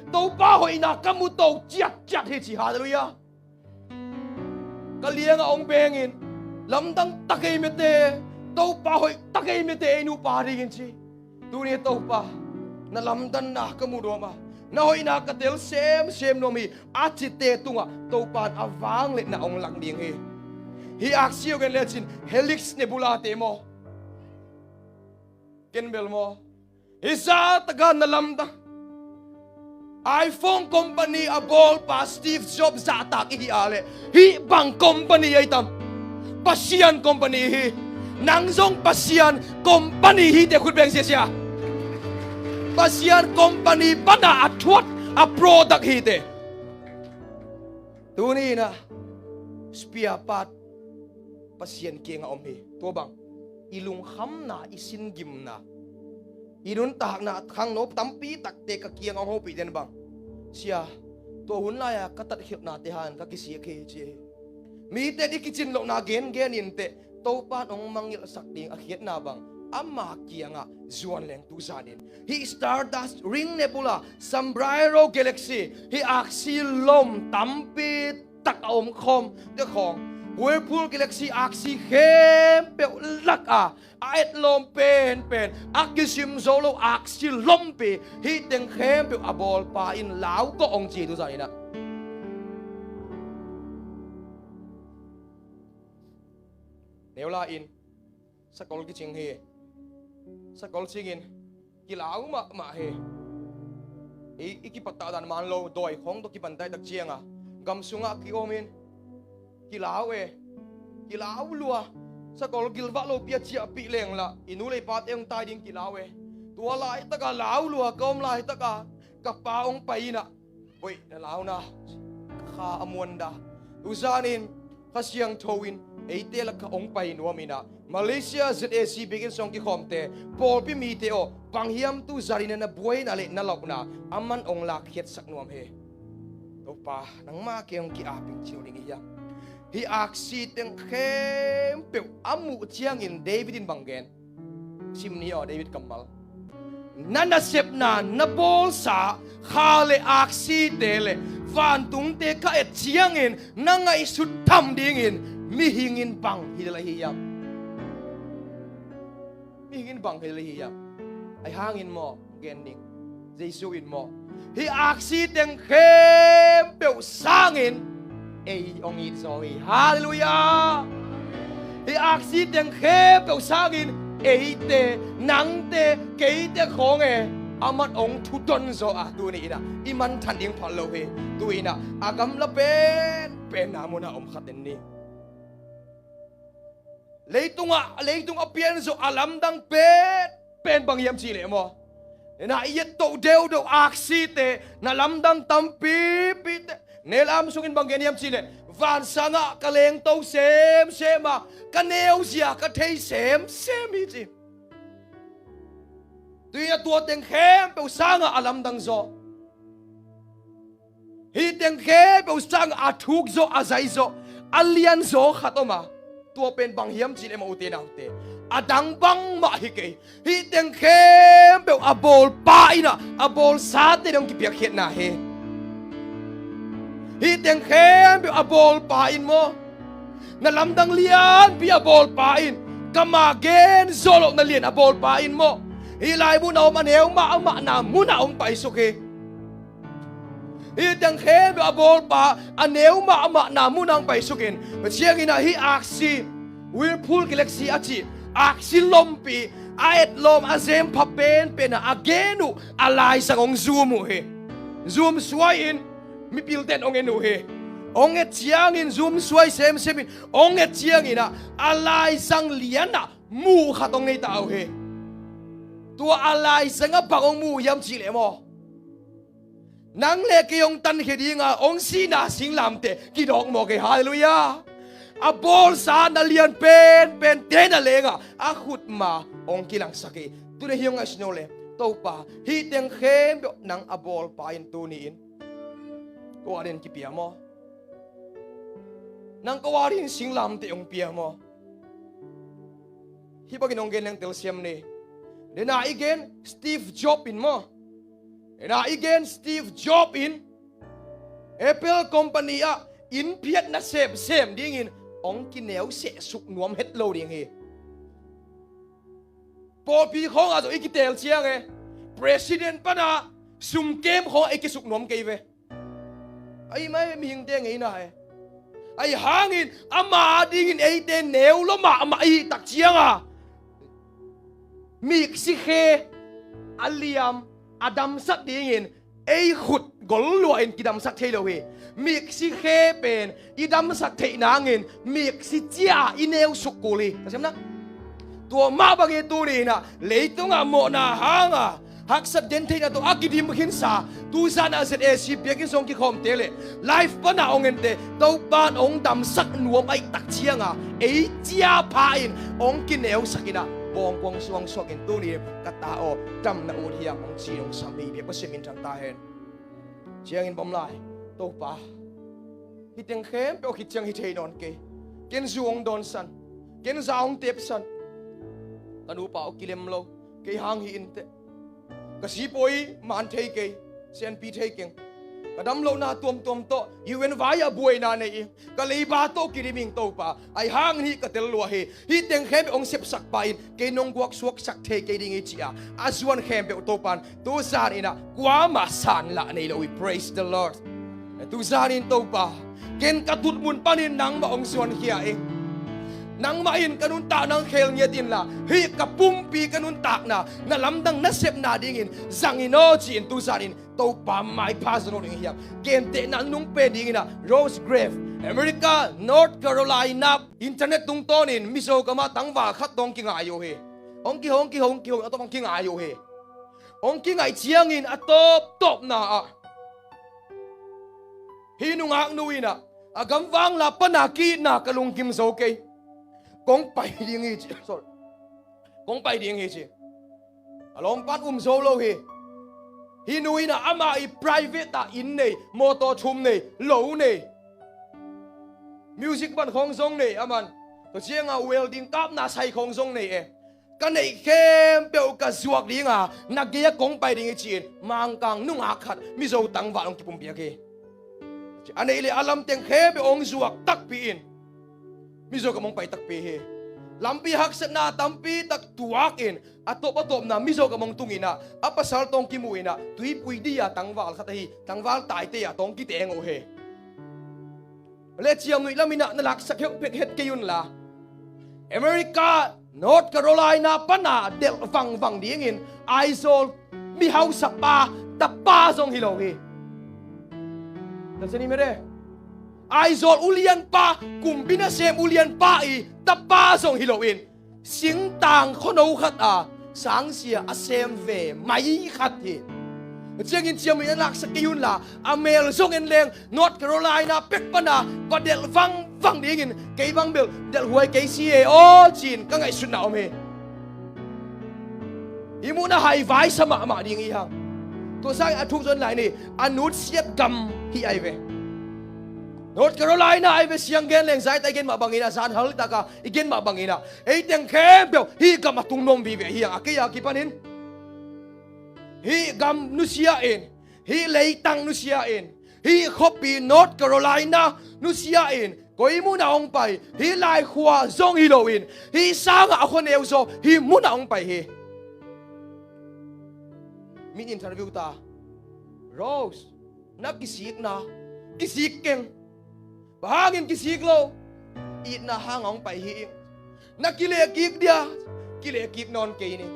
Topa hoihna ka mu to ciatciat hi ci. Halleluiah. Ka liangah hong bengin, lamdang ta kei mete, Topa hoih ta kei mete ei nupa dingin ci. Tuni Topa, na lamdanna ka mu nuam a, na hoihna ka tel semsem nuam hi, a cite tungah Topa in a vangliatna hong lak ding hi. Hih aksi hong en lecin Helix Nebula te maw, ken bel maw, hih zahtak a na lamdang. iPhone company a bawlpa Steve Jobs zahtak i hih leh, hih bang company ahi tam? Pasian company hi. Nang zong Pasian company hi teh, khut beng siasia. Pasian company pan a a thuat a product hi teh. Tuni in ah spare part Pasian kiangah om hi. Tua bang, i lungkhamna, i singimna, i nuntakna khangno tampi takte ka kiangah hong hopih den bang, Sia, tua hun lai-a ka tatkhialhnate hangin ka kisik hi ci hi. Mite in i kicin lohna gengen in teh, Topa in hong mangngilhsak ding a khiatna bang ama kiangah zuan leng tuzan in. Hih Stardust Ring Nebula, Sombrero Galaxy, hih aksi lom tampi tak a omkhawm te khawng, Whirlpool Galaxy aksi khempeuh lakah a etlawm penpen, a kisim zo lo aksi lompi, hih teng khempeuh a bawlpa in lau kawh hong ci hi tuzan in ah. Neula in sakol kicing hi. Sakol cingin kilau mahmah hi. I, i kipattah dan man lo, dawi khawng tawh kipantah tak ciangah gam sungah kiomin kilau e. Kilau lua. Sakol gilvah lopi a ciahpih leng lah i nu le i pate hong tai ding kilau e. Tua laitakah lau lua ka om laitakah ka pa hong pai in ah, "Hoih na launa, kha a muanda." Tuzan in Kha Siangtho in eite lakah hong pai nuam in ah, Malaysia Z A C biakinn sung kikhawmte, pawlpi mite aw, bang hiam tuzan in na buaina le na launa aman hong lakkhiatsak nuam hi. Topa, nangmah kiang hong ki-apin cih ding hi hiam? Hih aksi teng khempeuh a muh ciangin David in bang gen? Sim ni aw, David kammal. Na nasepna, na bawlsa kha le aksite le vantungte ka et ciangin na ngaihsut tham dingin mihing in bang hi lai hi hiam? Mihing in bang hi lai hi hiam? Ahi hangin maw, gen ding, Jesu in maw, hih aksi teng khempeuh sangin ei hong it zaw hi. Halleluiah. Hih aksi teng khempeuh sangin eite, nangte, keite khawng e, aman hong thudon zaw a, tuni in ah i manthan ding phal lo hi. Tu in ah a gamla penpen na munah om khat en ni. Leitungah, leitung a pian zawh a lamdang penpen bang hiam cih leh maw, na i et toh deudeuh aksite, na lamdang tampipite. Neil Armstrong in bang gen hiam cih leh, vansangah ka lengto semsem a, ka neuzia ka thei semsem hi ci. Tu in ah tua teng khempeuh sangah a lamdang zaw, hih teng khempeuh sangah a thuk zaw, a zai zaw, a lian zaw khat om a, tua pen bang hiam cih leh maw, ute naute, a dang bangmah hi kei. Hih teng khempeuh a bawlpa in ah a bawlsate dong kipiakkhiatna hi. Hih teng khempeuh a bawlpa in maw, na lamdang lianpi a bawlpa in, kama gen zawh loh na lian a bawlpa in maw, Hih lai munah om a neu mahmahna munah hong paisuk hi. Hih teng khempeuh a bawlpa a neu mahmahna munah hong paisukin, Pasian in ah hih aksi, Whirlpool Galaxy a cih aksi lompi a etlawm a zempha penpen ah a gen uh a laisang hong zum uh hi. Zum suai in mipilte in hong en uh hi. Hong et ciangin, zum suai semsem in hong et ciangin ah a laisang lian ah muh khat hong nei ta uh hi. Tua a laisang ah bang hong mu hiam cih leh maw, nang le kei hong tankhia dinga hong sihna singlamteh kidawk mawk hi. Halleluiah. A bawlsa na lian penpente na lengah a khutma hong kilangsak hi. Tuni hih hong ngaihsun uh leh, Topa, hih teng khempeuh nang a bawlpa in tuni-in ko adingin kipia maw? Nang ko adingin singlamteh hong pia maw? Hih bangin hong gen leng telsiam ni. Dena i gen Steve Jobs in maw? Dena i gen Steve Jobs in Apple company ah inn phiatna semsem dingin hong kineu sehsuk nuam het lo ding hi. Pawlpi khawngah zong i kitel ciang e, president pana sumkem khawngah i kisuk nuam kei ve. Ahi mai mihingte ngeina e. Ahi hangin ama dingin eite neu lua mahmah i hih tak cianga miksi khe a liam a damsak dingin ei khut gol lua in kidamsak thei lo hi. Miksi khe pen i damsak theih nangin miksi cia i neu suk kul hi. Ka siam na? Tua mah bangin tuni in ah leitungah mawhna hanga haksat gentheihna tawh a kidim khinsa, tuzan a Z A C biakinn sung kikhawmte le live pana hong ente Topan hong damsak nuam ahih tak cianga ei cia pha in hong kineusak in ah bawngkuang suangsuak in tuni ka ta aw, damna ut hiam hong ci hong sam hi. Biak Pasian min thang ta hen. Ciangin bawm lai, Topa, hih teng khempeuh khit ciang hi thei nawn kei. Ken zu hong dawnsan, ken za hong tepsan. Ka nupa uh kilem lo, kei hang hi inteh. Ka sipawi man thei kei, sianpi thei keng. Ka damlohna tuamtuam tawh U N vai-ah buaina nei ing. Ka leiba tawh kidim ing Topa. Ahi hangin hih ka tel lua hi. Hih teng khempeuh hong sepsakpa in kei nong guaksuaksak thei kei ding hi ci-a a zuan khempeuh Topan tuzan in ah kuamah sanlah nei lo hi. Praise the Lord. Tuzan in Topa, ken ka tutmun panin nangmah hong zuankhia ing. Nangmah in ka nuntakna hong khel ngiat inla hih ka pumpi ka nuntakna na lamdang nasepna dingin zang in aw ci-in tuzan in Topa maipha zaw lo ding hiam? Gentehna nunung pen dingin ah Rose Grave, America, North Carolina, internet tungtawnin Mizo gamah tangval khat tawh hong kingai uh hi. Hong kihong kihong kihong a tawh hong kingai uh hi. Hong kingaih ciangin a tawptawpna ah hih nungaknu in ah a gamvang la pana ki-itna ka lungkim zo kei. Kong pai ding hi ci. Sorry. Kong pai ding hi ci. A lawmpan um zo lo hi. Hih nu in ah amah i private ah inn nei, mawtaw thum nei, lo nei. Music band khawng zong nei aman. Tua cianga welding kapna sai khawng zong nei e. Ka neih khempeuh ka zuak dinga na gei-ah kong pai ding hi ci-in Mangkang nungak khat Mizo tangval hong kipumpiak hi. A neih le a lam teng khempeuh hong zuak takpi in Mizo gam hong pai takpi hi. Lampi haksatna tampi tak tuak in a tawp a tawpna Mizo gam hong tung in ah a pasal tawh hong kimu in ah Tuipui di-a tangval khat ahi tangval taite-a tawh hong kiteng uh hi. Le ciamnuih lam in ah na laksak heuh pek het kei unla America North Carolina pana delh vangvang dingin Aizawl mi hausapa tapa zong hi lo hi. Aizawl ulianpa, kumpi nasem ulianpa i tapa zong hi loin singtang khuano khat a sangsia a sem ve mai khat hi. Ciangin ciamnuih na laksak kei unla a mel zong en leng North Carolina pek pana va delh vangvang dingin kei bang bel delhhuai kei si e aw ci-in ka ngaihsutna om hi. Hih munah hai vaisa mahmah ding hi hang. Tua sangin a thuk zon lai ni a nutsiat gam hi ai ve. North Carolina ai ve siang gen leng zaita i gen mah bangin a zan hal taka i gen mah bangin a ei teng khempeuh hih gam a tung nuam vive hi hang a kei a kipanin hih gam nusia in hih leitang nusia in hih khuapi North Carolina nusia in koi munah hong pai hih laikhua zong hi loin hih sangah a khuaneu zaw hih munah hong pai hi. in interview ta. Rose, na kisikna, kisik keng. Bang hangin kisik lo? Itna hang a hong pai hi ing. Na kilehkik dia? Kilehkik nawn kei ni.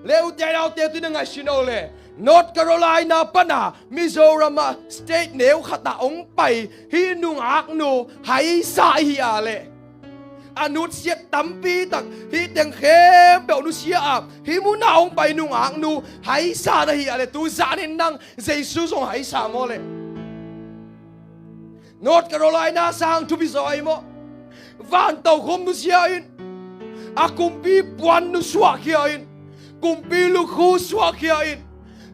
Leute, naute, tu na ngaihsun uh leh North Carolina pana Mizoram ah state neu khat ah hong pai hih nungaknu haisa hi a leh, a nutsiat tampi tak, hih teng khempeuh nusia a, hih munah hong pai nungaknu haisa na hi a leh, tu zanin nang Jesu zong haisa maw leh? North Carolina sang thupi zaw ahi maw? Van tokhom nusia in, a kumpi puan nusuahkhia in, kumpi lukhu suahkhia in,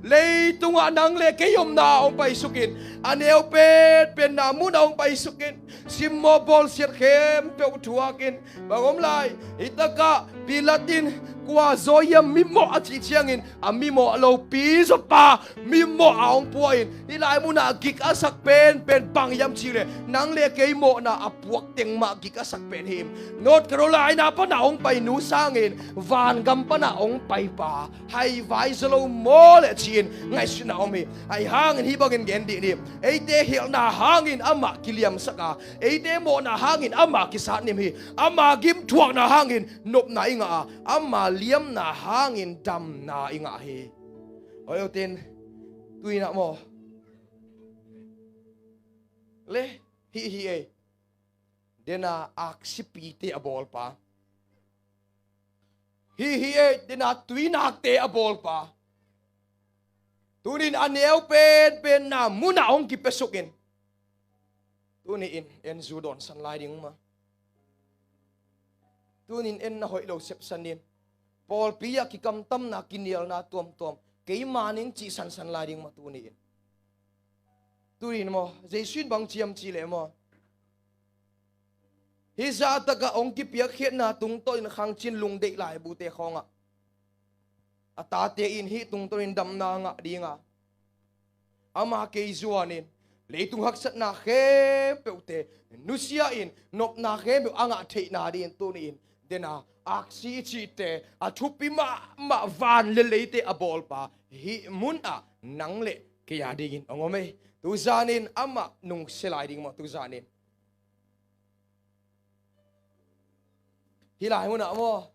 leitungah nang le kei omna hong paisuk in, a neu penpenna munah hong paisuk in, simmawh bawlsiat khempeuh thuak in, bang om lai? Hih takah Pilat in kua zaw hiam mimawh a cih ciangin, a mimawh lopi zawpa mimawh a hong pua in, hih lai munah gik a sak penpen bang hiam cih leh, nang le kei mawhna a puak teng mah gik a sak pen hi. North Carolina pana hong pai nu sangin vangam pana hong pai pa haivai zaw lo maw leh ci-in ngaihsutna om hi. Ahi hangin hih bangin gen dih ni. Eite khialhna hangin amah kiliamsak a, eite mawhna hangin amah kisatnim hi. Ama gimthuakna hangin nopna i ngah a, ama liamna hangin damna i ngah hi. Oi, uten, tu-in ah maw, le, hih hi ei, dena aksipite a bawlpa, hih hi ei, dena tuinakte a bawlpa, tunin a neu penpenna munah hong kipiasuk in, tuni-in en zu dawnsan lai ding maw? Tunin en na hoih lo sepsan in, pawlpi ah kikamtamna, kinialna tuamtuam, keima ning cih sansan lai ding maw tuni-in? Tuni-in maw, Jesu in bang ci hiam cih leh maw, hih zahtakah hong kipiakkhiatna tungtawnin khangcin lungdeih laibute khawngah a tate in hih tungtawnin damna ngah dinga, ama kei zuanin leitung haksatna khempeuhte nusia in, nopna khempeuh a ngah theihna dingin tuni-in dena aksi i cihte, a thupi mahmah van le leite a bawlpa hih munah nang le kei a dingin hong om ei. Tuzanin amah nungsia lai ding maw? Tuzanin hih lai munah maw,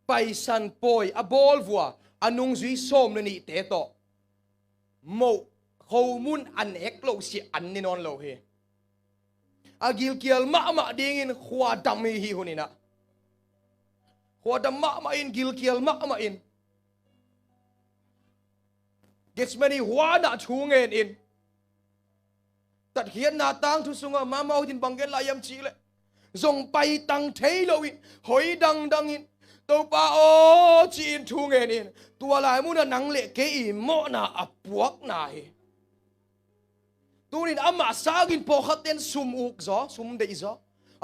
Paisan pawi a bawl vua a nungzui sawm le nihte tawh moh khomun a nek loh sia an ne nawn lo hi. A gilkial mahmah dingin khua dam hi, hih hun in ah. Khua dam mahmah in, gilkial mahmah in, Gethsemane huan ah thu ngen in, tatkhiatna tangthu sungah Mama Utin bang gen lai hiam cih leh, zong paitang thei lo in, hoi dangdang in, Topa aw, ci-in thu ngen in, tua lai munah nang le kei i mawhna a puakna hi. Tunin amah sangin pawlkhatten sum uk zaw, sum deih zaw.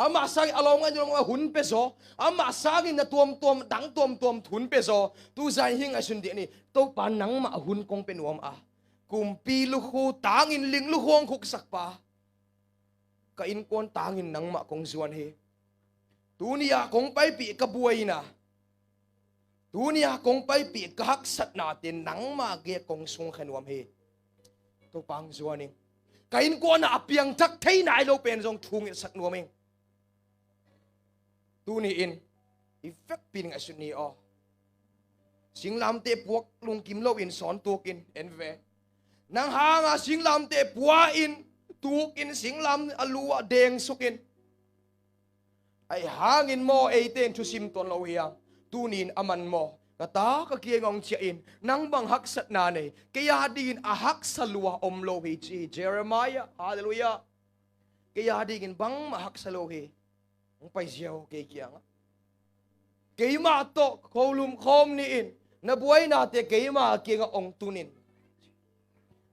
Amah sangin a lawm ngai, a lawm ngai hun pia zaw. Amah sangin na tuamtuam, dang tuamtuam hun pia zaw. Tuzan hih ngaihsun dih ni. Topa, nangmah hun kong pia nuam a, kumpi lukhu tangin ling lukhu hong khuksak pa, ka innkuan tangin nangmah kong zuan hi. Tuni-a kong paipih ka buaina, tuni-a kong paipih ka haksatnate nangmah gei kong sungkhia nuam hi. Topa, hong zuan ing. Ka innkuan ah a piangthak thei nai lo pen zong thu ngetsak nuam ing. Tuni-in i vekpi in ngaihsut ni aw. Singlamteh puak lungkim loin sawn tukin en ve. Nang hanga singlamteh pua-in, tukin, singlam a lu ah dengsuk in, ahi hangin maw eite in thusim tuan lo hiam? Tuni-in a man maw, ka ta ka kiang hong ciah in, nang bang haksatna nei, kei a dingin a haksa lua om lo hi, ci hi Jeremiah. Halleluiah. Kei a dingin bangmah haksa lo hi. Hong pai ziau kei kiangah. Keimah tawh kholum khawm ni in, na buainate keima kiangah hong tun in.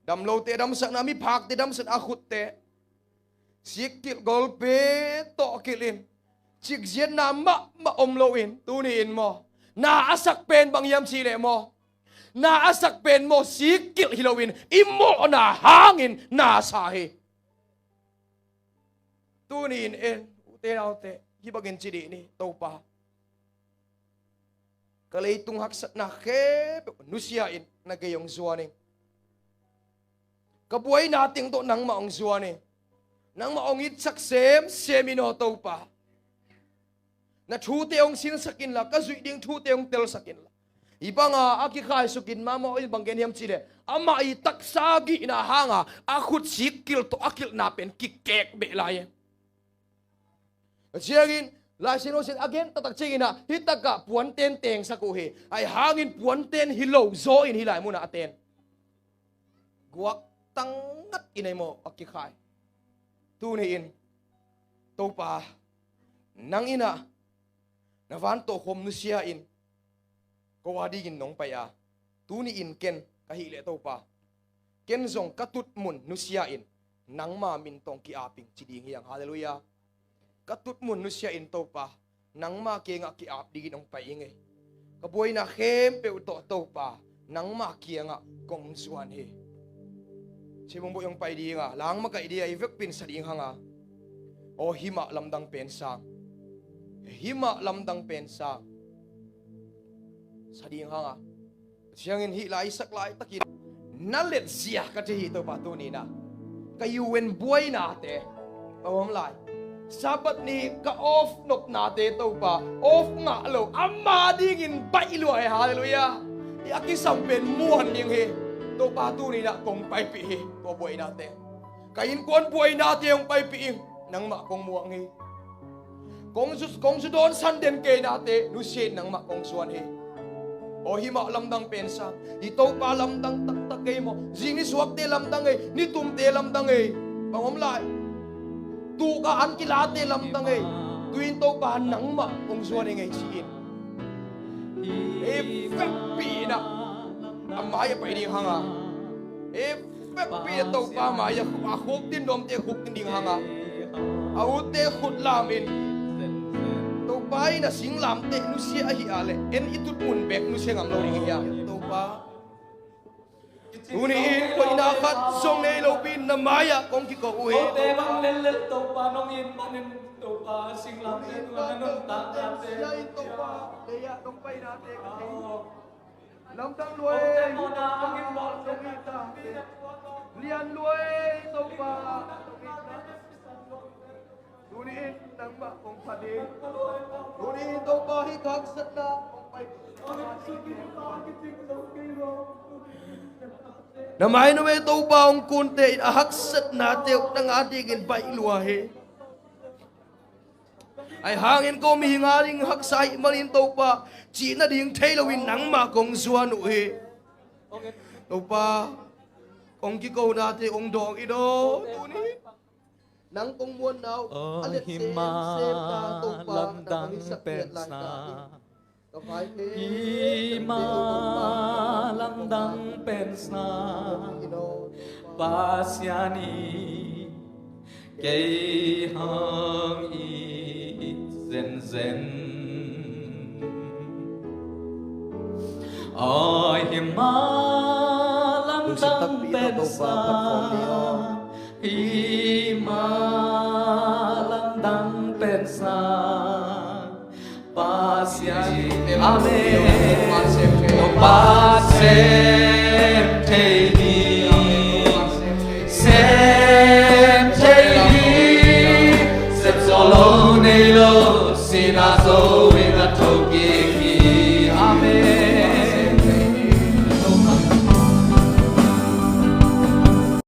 Damlote damsakna, miphakte damsakna, a khutte sikkilh, golpe tawhkilh in, cikziatna mahmah om loin, tuni-in maw, na a sak pen bang hiam cih leh maw, na a sak pen maw, sikkilh hi loin i mawhna hangin na sa hi. Tuni-in en, ute naute, hih bangin ci dih ni, Topa, Ka leitung haksatna khempeuh nusia in na gei hong zuan ing. Ka buaina teng tawh nangmah hong zuan hi. Nangmah hong itsak semsem in aw Topa. Na thute hong sinsak inla, ka zuih ding thute hong telsak inla. Hih banga a kikhaisukin mahmah in bang gen hiam cihleh, amah i taksa gihna hanga a khutsik kilh tawh a kilhna pen kikek beh lai hi. Ciangin Lai Siangtho sung a gen taktak ciangin ah, hih takah puanten tengsak uh hi. Ahi hangin puanten hi lo zaw in hih lai munah a ten. Guak tangngat in ahi maw a kikhai. Tuni in Topa, nang in ah na van tawh khawm nusia in ko a dingin nong pai a, tuni in ken ka hih leh Topa, ken zong ka tutmun nusia in nangma min tawh ki-ap ing ci ding hi hang. Halleluiah. Ka tutmun nusia in Topa, nangma kiangah ki-ap dingin hong pai ing ei. Ka buaina khempeuh tawh Topa, nangma kiangah kong zuan hi. Cibung buai hong pai dinga, langmakaih dia i vekpi in sa ding hanga. Aw himah lamdang pen sang. Himah lamdang pen sang. Sa ding hanga. Ciangin hih lai sak laitakin na letzia ka ci hi Topa tuni in ah. Ka U N buainate, ka om lai. Sabbath ni ka off nopnate Topa, off ngah lo, ama dingin baih lua hi. Halleluiah. Hih a kisam pen muan ding hi. Topa tuni in ah kong paipih hi, ka buainate. Ka innkuan buainate hong paipih ing, nangmah kong muang hi. Kong zu, kong zu dawn san den keinate nusia in nangmah kong zuan hi. Aw himah lamdang pen sang. Hih Topa lamdang taktak kei maw? Zing nisuakte lamdang ei, nitumte lamdang ei. Bang om lai. Tuk a an kilate lamdang ei. Tu-in Topa nangmah kong zuan hi ngei ci-in. Ei vekpi in ah a mai-ah pai ding hanga. Ei vekpi a Topa mai-ah a khuktin dawmte khuktin ding hanga. A utte khut lam in. Topa in a singlamteh nusia ahi a leh en i tutmun bek nusia ngam lo ding hi a Topa. Tuni in koihna khat zong nei lopi in na mai-ah kong kiko uh hi. Topa nong in manin Topa singlamteh nong in Topa lei-ah nong painate ka thei. Lamdang lua ei, Topa, nong itna. Lian lua ei, Topa, nong itna. Tuni in nangmah kong phat hi. Tuni in Topa hih ka haksatna kong pai. Na mai nuam ei Topa hong kunte in a haksatnate uh nang a dingin baih lua hi. Ahi hangin ko mihing a ding haksa ahih manin Topa, cih nading thei loin nangmah kong zuan uh hi. Topa, kong kikonate hong dawng in aw. Tuni nang kong muanna uh a let semsem ta Topa, nang hong i sak piat lai ta hi. Himah lamdang pensa Pasian in kei hong it zenzen. Aw himah lamdang pensa, himah lamdang pensa Pasian. Amen. Pasian thei ding, sem thei ding, sem zo lo nei lo, sihna zo